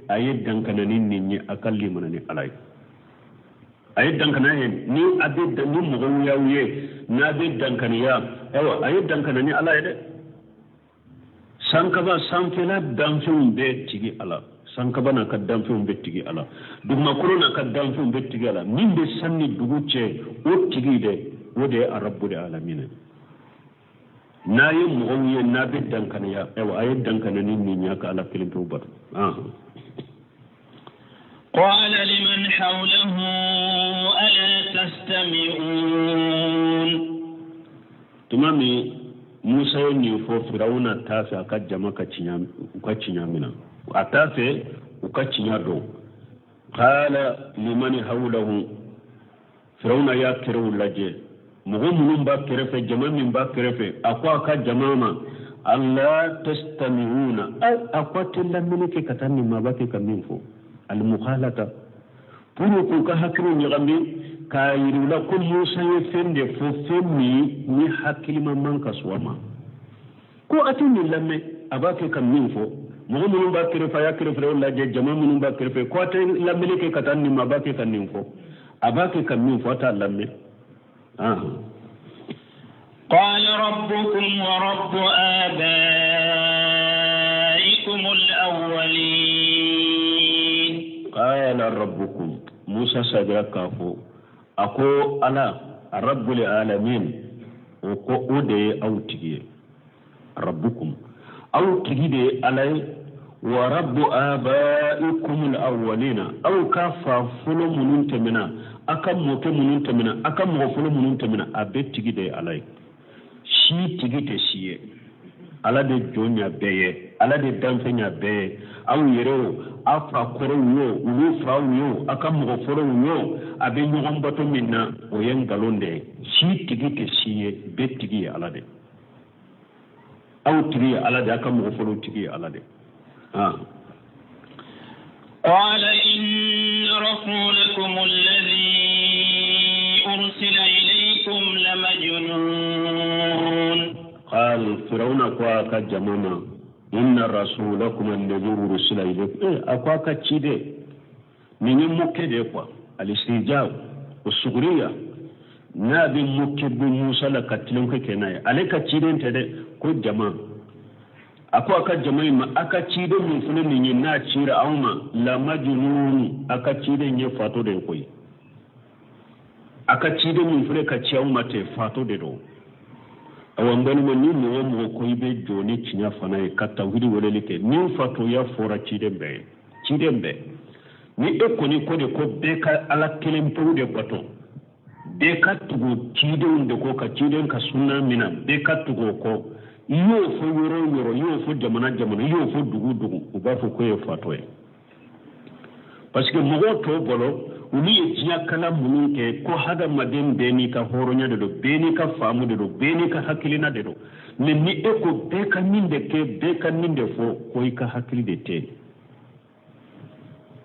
a ye dankana ni nin ye, a ka limana ni Ala ye. A ye dankana ye ni a bɛ ni mɔgɔw y'aw ye n'a bɛ dankaniya, ayiwa, a ye dankana ni Ala ye dɛ. Sankaba sanfɛla danfɛnw bɛɛ tigi Ala, sankaba n'a ka danfɛnw bɛɛ tigi Ala, dugumakolo n'a ka danfɛnw bɛɛ tigi Ala, min bɛ san ni dugu cɛ, o tigi dɛ, o de ye رب العالمين. N'a ye mɔgɔw ye n'a bɛ dankaniya, ayiwa, a ye dankana ni nin y'a ka Ala kelen pewu bato. قال لمن حوله ألا تستمعون. Tuma min Musa ye nin fɔ, Firawuna t'a fɛ a ka jama ka tiɲɛ, u ka tiɲɛ minɛ, a t'a fɛ u ka tiɲɛ dɔn. قال لمن حوله, Firawuna y'a kɛrɛw lajɛ, mɔgɔ minnu b'a kɛrɛfɛ, jama min b'a kɛrɛfɛ, a ko a ka jama ma: ألا تستمعون. A ko a tɛ lamɛnni kɛ ka taa nin maa b'a kɛ ka min fɔ. المغالطة, pour k'u ka hakiliw ɲagami k'a yira u la ko Musa ye fɛn de fɔ, fɛn min ni hakilima man ka sɔn a ma, ko a tɛ nin lamɛn, a b'a kɛ ka min fɔ. Mɔgɔ minnu b'a kɛrɛfɛ, a y'a kɛrɛfɛlaw lajɛ, jama minnu b'a kɛrɛfɛ, ko a tɛ lamɛnni kɛ ka taa nin ma, a b'a kɛ ka nin fɔ, a b'a kɛ ka min fɔ, a t'a lamɛn. قال ربكم ورب آبائكم الأولين. قال ربكم, Musa sabira k'a fɔ, a ko Ala رب العالمين, o ko o de ye aw tigi ye. ربكم, aw tigi de ye Ala ye. Wa rabbu abaikum alawwalina, aw ka fa fɔlɔ minnu tɛmɛna, aw ka mɔkɛ minnu tɛmɛna, aw ka mɔgɔ fɔlɔ minnu tɛmɛna, a bɛɛ tigi de ye Ala ye. Si tigi tɛ si ye, Ala de jɔn ɲa bɛɛ ye, Ala de danfɛn ɲa bɛɛ ye. Aw yɛrɛ o, aw fa kɔrɔw ye o, olu faw ye o, aw ka mɔgɔ fɔlɔw ye o, a bɛ ɲɔgɔn bato min na, o ye nkalon de ye. Si tigi tɛ si ye, bɛɛ tigi ye Ala de ye. Aw tigi ye Ala de ye, aw ka mɔgɔ fɔlɔw tigi ye Ala de ye. قال إن رسولكم الذي أرسل إليكم لمجنون. قال فرعون ko a ka jama ma إن رسولكم الذي أرسل إليكم, a ko a ka ciden nin ye moquer de ye quoi, الاستهزاء والسخرية, n'a bɛ moquer bɔ Musa la ka tilenkɛ kɛ n'a ye, ale ka ciden tɛ dɛ. Ko jama, a ko a ka jama in ma, a ka ciden min filɛ nin ye, n'a cira aw ma, لمجنون, a ka ciden ye fatɔ de ye koyi. A ka ciden min filɛ ka ci aw ma ten, fatɔ de don. Awa, n balima, ni mɔgɔ o mɔgɔ ko i bɛ jɔ ni tiɲɛ fana ye ka tawhidi weleli kɛ, ni fatɔya fɔra ciden bɛɛ ye, ciden bɛɛ, ni e kɔni ko de ko bɛɛ ka Ala kelen pewu de bato, bɛɛ ka tugu cidenw de kɔ, ka ciden ka sunna minɛ, bɛɛ ka tugu o kɔ, i y'o fɔ yɔrɔ o yɔrɔ, i y'o fɔ jamana jamana, i y'o fɔ dugu dugu, u b'a fɔ ko ye fatɔ ye. Parce que mɔgɔw tɔw bolo, olu ye diɲɛ kalan minnu kɛ, ko hadamaden bɛɛ n'i ka hɔrɔnya de don, bɛɛ n'i ka faamu de don, bɛɛ n'i ka hakilina de don. Mais ni e ko bɛɛ ka nin de kɛ, bɛɛ ka nin de fɔ, ko i ka hakili de tɛ yen.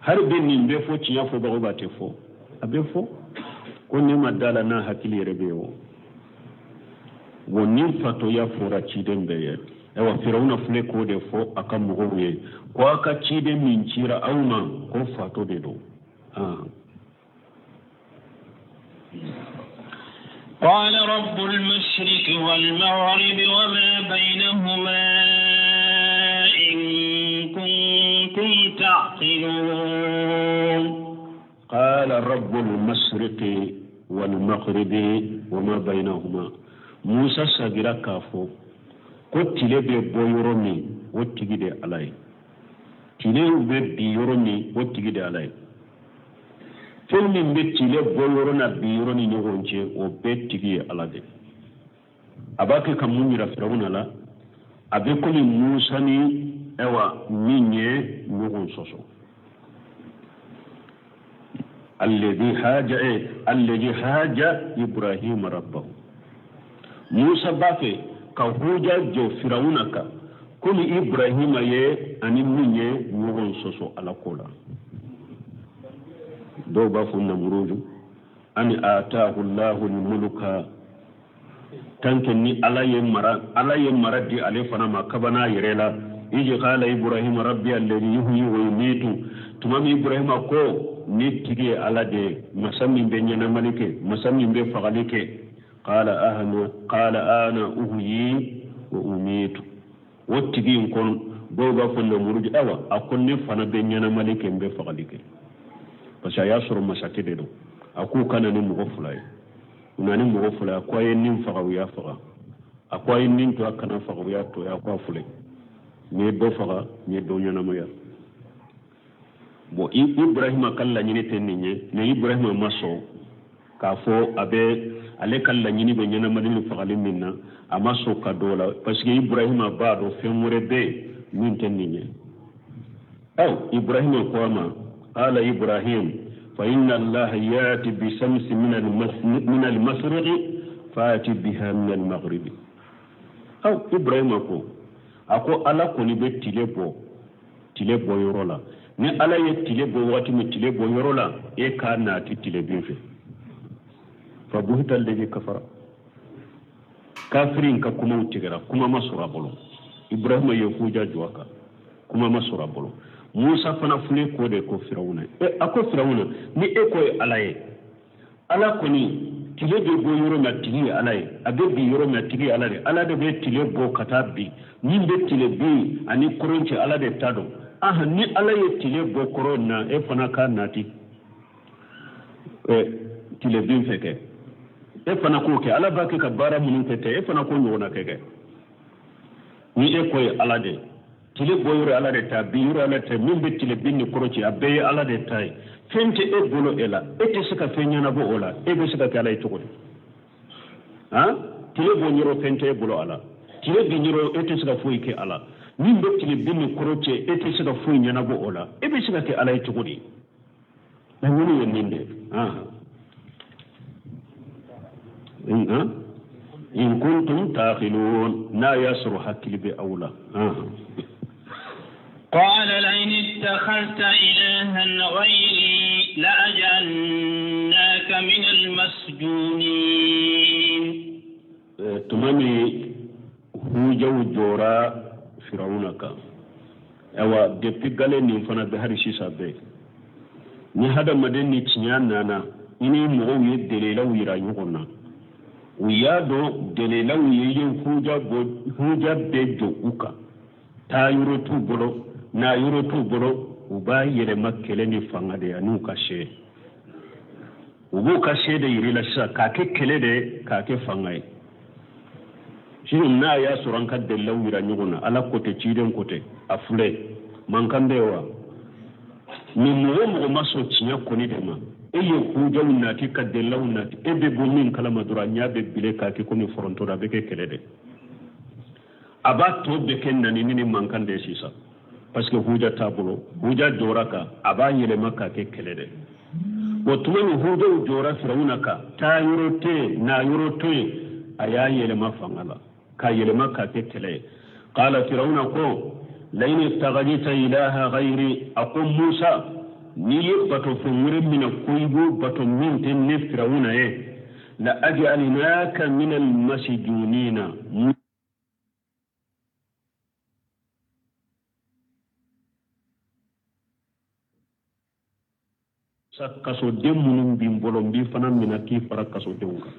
Hali bi nin bɛ fɔ tiɲɛ fɔbagaw b'a tɛ fɔ, a bɛ fɔ ko ne ma da la n'a hakili yɛrɛ bɛ yen o. Wa ni fatɔya fɔra ciden bɛɛ ye. Ayiwa, Firawuna filɛ k'o de fɔ a ka mɔgɔw ye ko a ka ciden min cira aw ma, ko fatɔ de don. قال رب المشرق والمغرب وما بينهما إن كنتم تعقلون. قال رب المشرق والمغرب وما بينهما. Musa sagira k'a fɔ ko tile bɛ bɔ yɔrɔ min, o tigi de Ala ye. Tile bɛ bin yɔrɔ min, o tigi de Ala ye. Fɛn min bɛ tile bɔ yɔrɔ n'a bin yɔrɔ ni ɲɔgɔn cɛ, o bɛɛ tigi ye Ala de. A b'a kɛ ka mun yira Firawuna la? A bɛ komi Musa ni ayiwa min ye ɲɔgɔn sɔsɔ. الذي حاج إيه؟ الذي حاج إبراهيم ربه. Musa b'a fɛ ka huja jɔ Firawuna kan komi Ibrahima ye ani min ye ɲɔgɔn sɔsɔ Ala ko la. Dɔw b'a fɔ Namuruju ani آتاه الله الملك, tant que ni Ala ye mara di ale fana ma kabana yɛrɛ la. إذ قال إبراهيم ربي الذي يحيي ويميت, tuma min Ibrahima ko ni tigi ye Ala de ye, masa min bɛ ɲɛnamali kɛ, masa min bɛ fagali kɛ. قال أنا قال أنا أحيي وأميت. O tigi in kɔnɔ, dɔw b'a fɔ Namuruju, awa, a ko ne fana bɛ ɲɛnamali kɛ, n bɛ fagali kɛ, parce que a y'a sɔrɔ masakɛ de don. A k'u ka na ni mɔgɔ fila ye. U na ni mɔgɔ fila ye. A ko a ye nin faga, u y'a faga. A ko a ye nin to, a kana faga, u y'a to. A ko a filɛ, n ye dɔ faga, n ye dɔ ɲɛnamaya. Bon, Ibrahima ka laɲini tɛ nin ye, mais Ibrahima ma sɔn k'a fɔ a bɛ ale ka laɲini bɛ ɲɛnamali ni fagali min na, a ma sɔn ka dɔ la, parce que Ibrahima b'a dɔn fɛn wɛrɛ bɛ yen min tɛ nin ye. Aw, Ibrahima ko a ma, قال إبراهيم فإن الله يأتي بالشمس من المشرق فأت بها من المغرب. Aw, Ibrahima ko, a ko Ala kɔni bɛ tile bɔ tile bɔ yɔrɔ la. Ni Ala ye tile bɔ waati min tile bɔ yɔrɔ la, e k'a nati tile bin fɛ. فبهت الذي كفر, kafiri in ka kumaw tigɛra, kuma ma sɔrɔ a bolo. Ibrahima ye huja jɔ a kan, kuma ma sɔrɔ a bolo. Musa fana filɛ k'o de ko Firawuna e, a ko Firawuna, ni e ko ye Ala ye, Ala kɔni tile bɛ bɔ yɔrɔ min, a tigi ye Ala ye. A bɛ bin yɔrɔ min, a tigi ye Ala de. Ala de bɛ tile bɔ ka taa bin. Min bɛ tile bin ani kɔrɔn cɛ, Ala de ta dɔn. Ahan, ni Ala ye tile bɔ kɔrɔn na, e fana k'a nati tile bin fɛ kɛ, e fana k'o kɛ. Ala b'a kɛ ka baara minnu kɛ tɛ, e fana k'o ɲɔgɔnna kɛ. Ni e ko ye Ala de. Tile bɔ yɔrɔ ala de ta, bin yɔrɔ ala ta, min bɛ tile bin ni kɔrɔn cɛ, a bɛɛ ye ala de ta ye. Fɛn tɛ e bolo e la, e tɛ se ka fɛn ɲɛnabɔ o la, e bɛ se ka kɛ ala ye cogo di? Han, tile bɔ yɔrɔ fɛn tɛ e bolo a la, tile bin yɔrɔ e tɛ se ka foyi kɛ a la, min bɛ tile bin ni kɔrɔn cɛ e tɛ se ka foyi ɲɛnabɔ o la, e bɛ se ka kɛ ala ye cogo di? Laɲini ye nin de ye. In kuntum taqilun, n'a y'a sɔrɔ hakili bɛ aw la. قال لئن اتخذت إلها غيري لأجعلناك من المسجونين. Tuma min hujaw jɔra Firawuna kan, ayiwa, depuis gale nin fana bɛ hali sisan bɛɛ ni hadamaden ni tiɲɛ nana, i ni mɔgɔw ye delilaw yira ɲɔgɔn na, u y'a dɔn delilaw ye huja bɔ, huja bɛɛ jɔ u kan, taa yɔrɔ t'u bolo, n'a yɔrɔ t'u bolo, u b'a yɛlɛma kɛlɛ ni fanga de ye an'u ka se. U b'u ka se de yir'i la sisan k'a kɛ kɛlɛ de ye, k'a kɛ fanga ye. Sisan n'a y'a sɔrɔ an ka delilaw yira ɲɔgɔn na, ala ko tɛ, ciden ko tɛ, a filɛ mankan bɛ yen wa? Ni mɔgɔ o mɔgɔ ma sɔn tiɲɛ kɔni de ma, e ye hujaw nati ka delilaw nati, e bɛ bɔ min kalama dɔrɔn, a ɲɛ bɛ bilen k'a kɛ komi foronto, a bɛ kɛ kɛlɛ de, a b'a tɔ bɛɛ kɛ nanini ni mankan de ye sisan, parce que huja t'a bolo, huja jɔra kan, a b'a yɛlɛma k'a kɛ kɛlɛ de. O tuma ni hujaw jɔra Firawuna kan, taa yɔrɔ tɛ yen, na yɔrɔ tɛ yen, a y'a yɛlɛma fanga la, k'a yɛlɛma k'a kɛ kɛlɛ ye. Qala Firawuna ko lain ittakhadhta ilaha ghayri, a ko Musa, n'i ye batofɛn wɛrɛ minɛ ko i b'o bato min tɛ ne Firawuna ye, la aj'alnaka min almasjunina. Sa kasoden minnu b'i bolo, n b'i fana minɛ k'i fara kasodenw kan,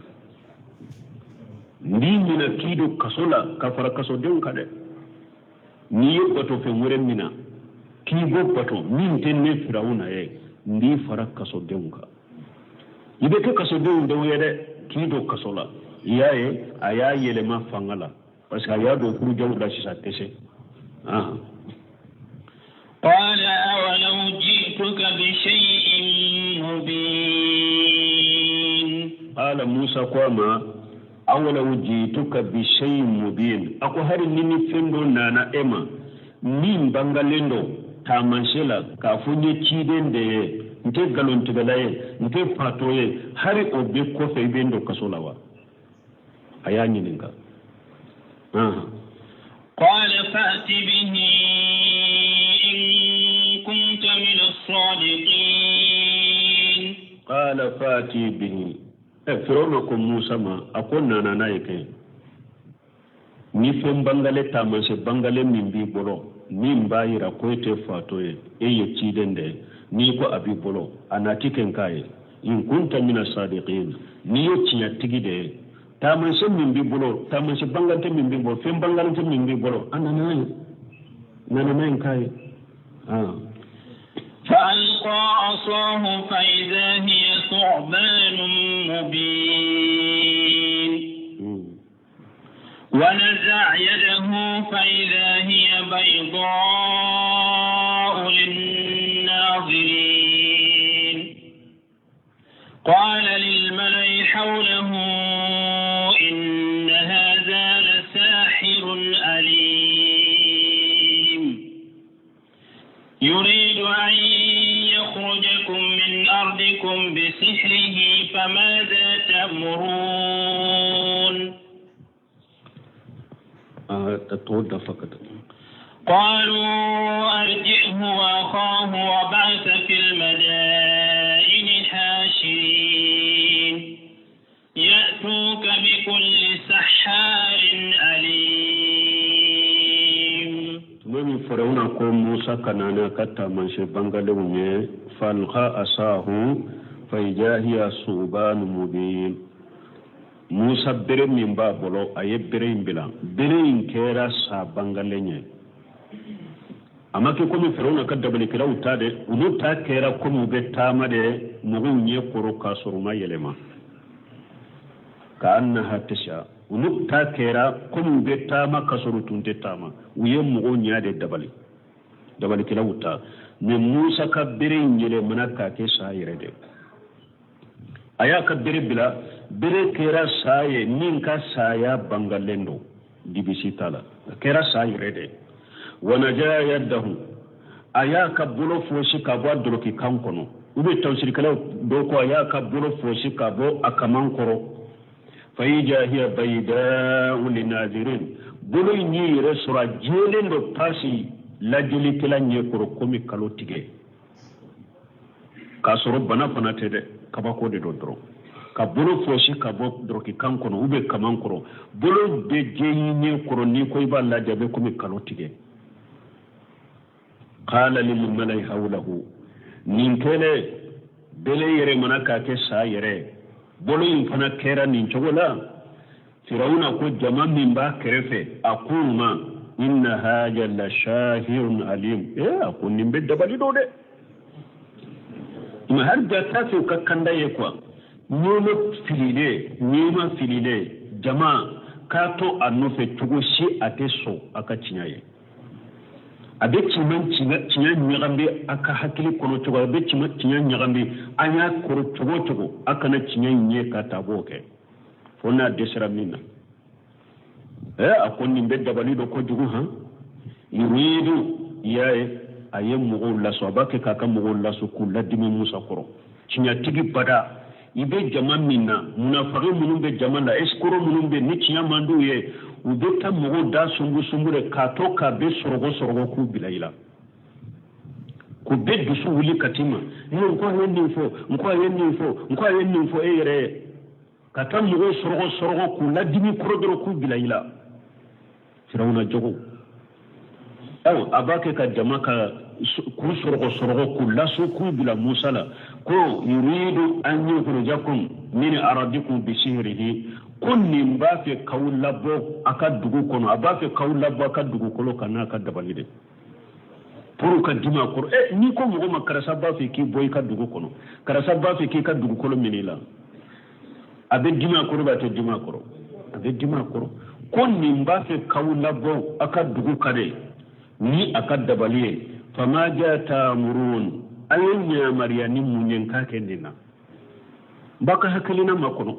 n b'i minɛ k'i don kaso la ka fara kasodenw kan dɛ. N'i ye batofɛn wɛrɛ minɛ k'i b'o bato min tɛ ne Firawuna ye, n b'i fara kasodenw kan, i bɛ kɛ kasodenw dɔw ye dɛ, k'i don kaso la. I y'a ye, a y'a yɛlɛma fanga la, parce que a y'a don furujaw la sisan, tɛ se. قال أولو جئتك بشيء مبين. قال Musa ko a ma awalaw jituka bishayin mubin, a ko hari ni ni fɛn dɔ nana e ma min bangalen don taamasiyɛn la k'a fɔ n ye ciden de ye, n tɛ nkalontigɛla ye, n tɛ fatɔ ye, hari o bɛɛ kɔfɛ i bɛ n don kaso la wa? A y'a ɲininka. قال فأت به إن كنت من الصادقين. قال فأتي به, Firawuna ko Musa ma, a ko nana n'a ye kɛ ni fɛn bangale, taamasiyɛn bangale min b'i bolo min b'a yira ko e tɛ fatɔ ye, e ye ciden de ye, n'i ko a b'i bolo, a nati kɛ n k'a ye. In kunta mina sadiqin, n'i ye tiɲɛtigi de ye, taamasiyɛn min b'i bolo, taamasiyɛn bangalante min b'i bolo, fɛn bangalante min b'i bolo, a nana n'a ye, nana n'a ye n k'a ye. فألقى عصاه فإذا هي ثعبان مبين. ونزع يده فإذا هي بيضاء للناظرين. قال للملأ حوله إن هذا لساحر أليم يريد أن يخرجكم من أرضكم بسحره فماذا تأمرون؟ قالوا أرجئه وأخاه وابعث في المدائن حاشرين يأتوك بكل سحار أليم. Tuma min Firawuna ko Musa ka na n'a ka taamasiyɛn bangalenw ye, falqa asahu fa iza hiya suban mubin, Musa bere min b'a bolo, a ye bere in bila, bere in kɛra sa bangalen ye. A ma kɛ komi Firawuna ka dabalikɛlaw ta dɛ, olu ta kɛra komi u bɛ taama de mɔgɔw ɲɛ kɔrɔ k'a sɔrɔ u ma yɛlɛma, ka annaha tas'a. Olu ta kɛra komi u bɛ taama ka sɔrɔ u tun tɛ taama, u ye mɔgɔw ɲɛ de dabali, dabalikɛlaw ta. Mais Musa ka bere in yɛlɛmana k'a kɛ sa yɛrɛ de. A y'a ka bere bila, bere kɛra sa ye min ka saya bangalen don, dibisi t'a la, a kɛra sa yɛrɛ de. Wa naza yadahu, a y'a ka bolo fosi ka bɔ a dɔlɔki kan kɔnɔ, u bɛ tafsirikɛlaw dɔw ko a y'a ka bolo fosi ka bɔ a kaman kɔrɔ. Fa iza hiya bayda'u linazirin, bolo in y'i yɛrɛ sɔrɔ a jɛlen don pasi lajɛlikɛla ɲɛ kɔrɔ komi kalo tigɛ, k'a sɔrɔ bana fana tɛ dɛ, kabako de don dɔrɔn. Ka bolo fosi ka bɔ dɔrɔki kan kɔnɔ ou bien kaman kɔrɔ, bolo bɛ jɛ i ɲɛ kɔrɔ, n'i ko i b'a lajɛ a bɛ komi kalo tigɛ. Qala lil mala'i hawlahu, nin kɛlen bele yɛlɛmana k'a kɛ sa yɛrɛ, bolo in fana kɛra nin cogo la. Firawuna ko jama min b'a kɛrɛfɛ, a k'u ma inna haja la shahirun alim, a ko nin bɛ dabali don dɛ, mais hali bi a t'a fɛ u ka kanda ye quoi. Ɲɛma fililen, ɲɛma fililen, jama k'a to a nɔfɛ cogo si a tɛ sɔn a ka tiɲɛ ye. A bɛ tiɲɛ ɲagami a ka hakili kɔnɔ cogo, a bɛ tiɲɛ ɲagami an y'a kɔrɔ cogo o cogo, a kana tiɲɛ in ye ka taa b'o kɛ fo n'a dɛsɛra min na. A ko nin bɛ dabali dɔ kojugu han. Yuridu, i y'a ye, a ye mɔgɔw laso, a b'a kɛ k'a ka mɔgɔw laso k'u ladimi Musa kɔrɔ. Tiɲɛtigi bada, i bɛ jama min na, munafagi minnu bɛ jama la, escroc minnu bɛ ni tiɲɛ man d'u ye, u bɛ taa mɔgɔw da sungu sungu de k'a to k'a bɛ sɔrɔgɔ sɔrɔgɔ k'u bila i la, k'u bɛɛ dusu wuli ka t'i ma, n ko a ye nin fɔ, n ko a ye nin fɔ, n ko a ye nin fɔ e yɛrɛ ye, ka taa mɔgɔw sɔrɔgɔ sɔrɔgɔ k'u ladimi kɔrɔ dɔrɔn k'u bila i la. Firawuna jogo, ayiwa, a b'a kɛ ka jama ka k'u sɔrɔgɔ sɔrɔgɔ k'u laso k'u bila Musa la, ko yuridu an yukhrijakum min aradikum bisihrihi, ko nin b'a fɛ k'aw labɔ a ka dugu kɔnɔ, a b'a fɛ k'aw labɔ a ka dugukolo kan n'a ka dabali de, pour ka dimi a kɔrɔ. N'i ko mɔgɔ ma karisa b'a fɛ k'i bɔ i ka dugu kɔnɔ, karisa b'a fɛ k'i ka dugukolo minɛ i la, a bɛ dimi a kɔrɔ, a tɛ dimi a kɔrɔ? A bɛ dimi a kɔrɔ. Ko nin b'a fɛ k'aw labɔ a ka dugu kan de ni a ka dabali ye. Fama ja ta'murun, a ye yamaruya ni mun ye n k'a kɛ nin na? N b'a ka hakilina makɔnɔ,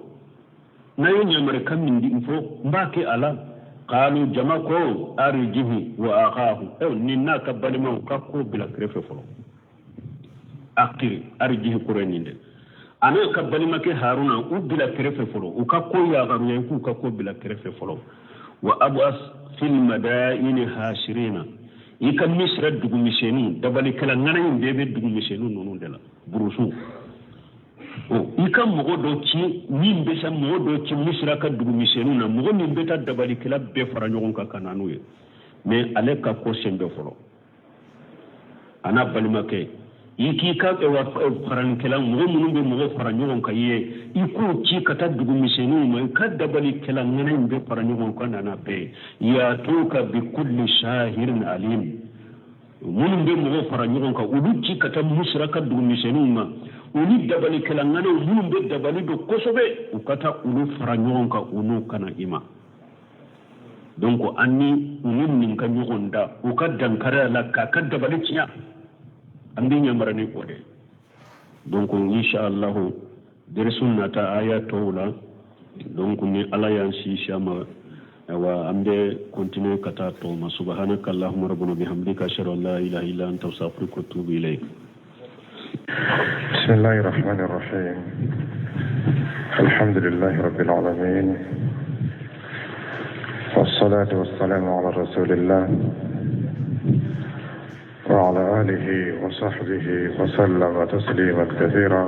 n'a ye yamarukan min di n fɔ, n b'a kɛ a la. Qalu, jama ko arjihi wa akhahu, nin n'a ka balimaw ka ko bila kɛrɛfɛ fɔlɔ. Akiri arjihi kɔrɔ ye nin de, a n'a ka balimakɛ Haruna u bila kɛrɛfɛ fɔlɔ, u ka ko yamaruya k'u ka ko bila kɛrɛfɛ fɔlɔ. Wa ab'as fil madaini hashirina, i ka Misira dugumisɛnninw dabalikɛla ŋana in bɛɛ bɛ dugumisɛnninw ninnu de la, burusu. I ka mɔgɔ dɔ ci min bɛ se mɔgɔ dɔ ci Misira ka dugumisɛnninw na, mɔgɔ min bɛ taa dabalikɛla bɛɛ fara ɲɔgɔn kan ka na n'u ye. Mais ale ka ko sen bɛ fɔlɔ, a n'a balimakɛ, i k'i ka faranikɛla mɔgɔ minnu bɛ mɔgɔ fara ɲɔgɔn kan i ye, i k'u ci ka taa dugumisɛnninw ma, i ka dabalikɛla ŋana in bɛɛ fara ɲɔgɔn kan nana bɛɛ. Yatuka bi kulli shahirin alim, minnu bɛ mɔgɔw fara ɲɔgɔn kan, olu ci ka taa Misira ka dugumisɛnninw ma, u ni dabalikɛla ŋanaw minnu bɛ dabali don kosɛbɛ, u ka taa olu fara ɲɔgɔn kan, u n'u kana i ma. Donc an ni u ni nin ka ɲɔgɔn da, u ka dankari a la k'a ka dabali tiɲɛ, an bɛ yamaruya ni o de. Donc inshallah derisu nata aya tɔw la, donc ni Ala y'an si si a ma, ayiwa an bɛ continuer ka taa tɔw ma. Subhanaka allahumma rabbana bihamdika, ashhadu an la ilaha illa anta, astaghfiruka wa atubu ilayk. بسم الله الرحمن الرحيم. الحمد لله رب العالمين، والصلاة والسلام على رسول الله وعلى آله وصحبه وسلم تسليما كثيرا.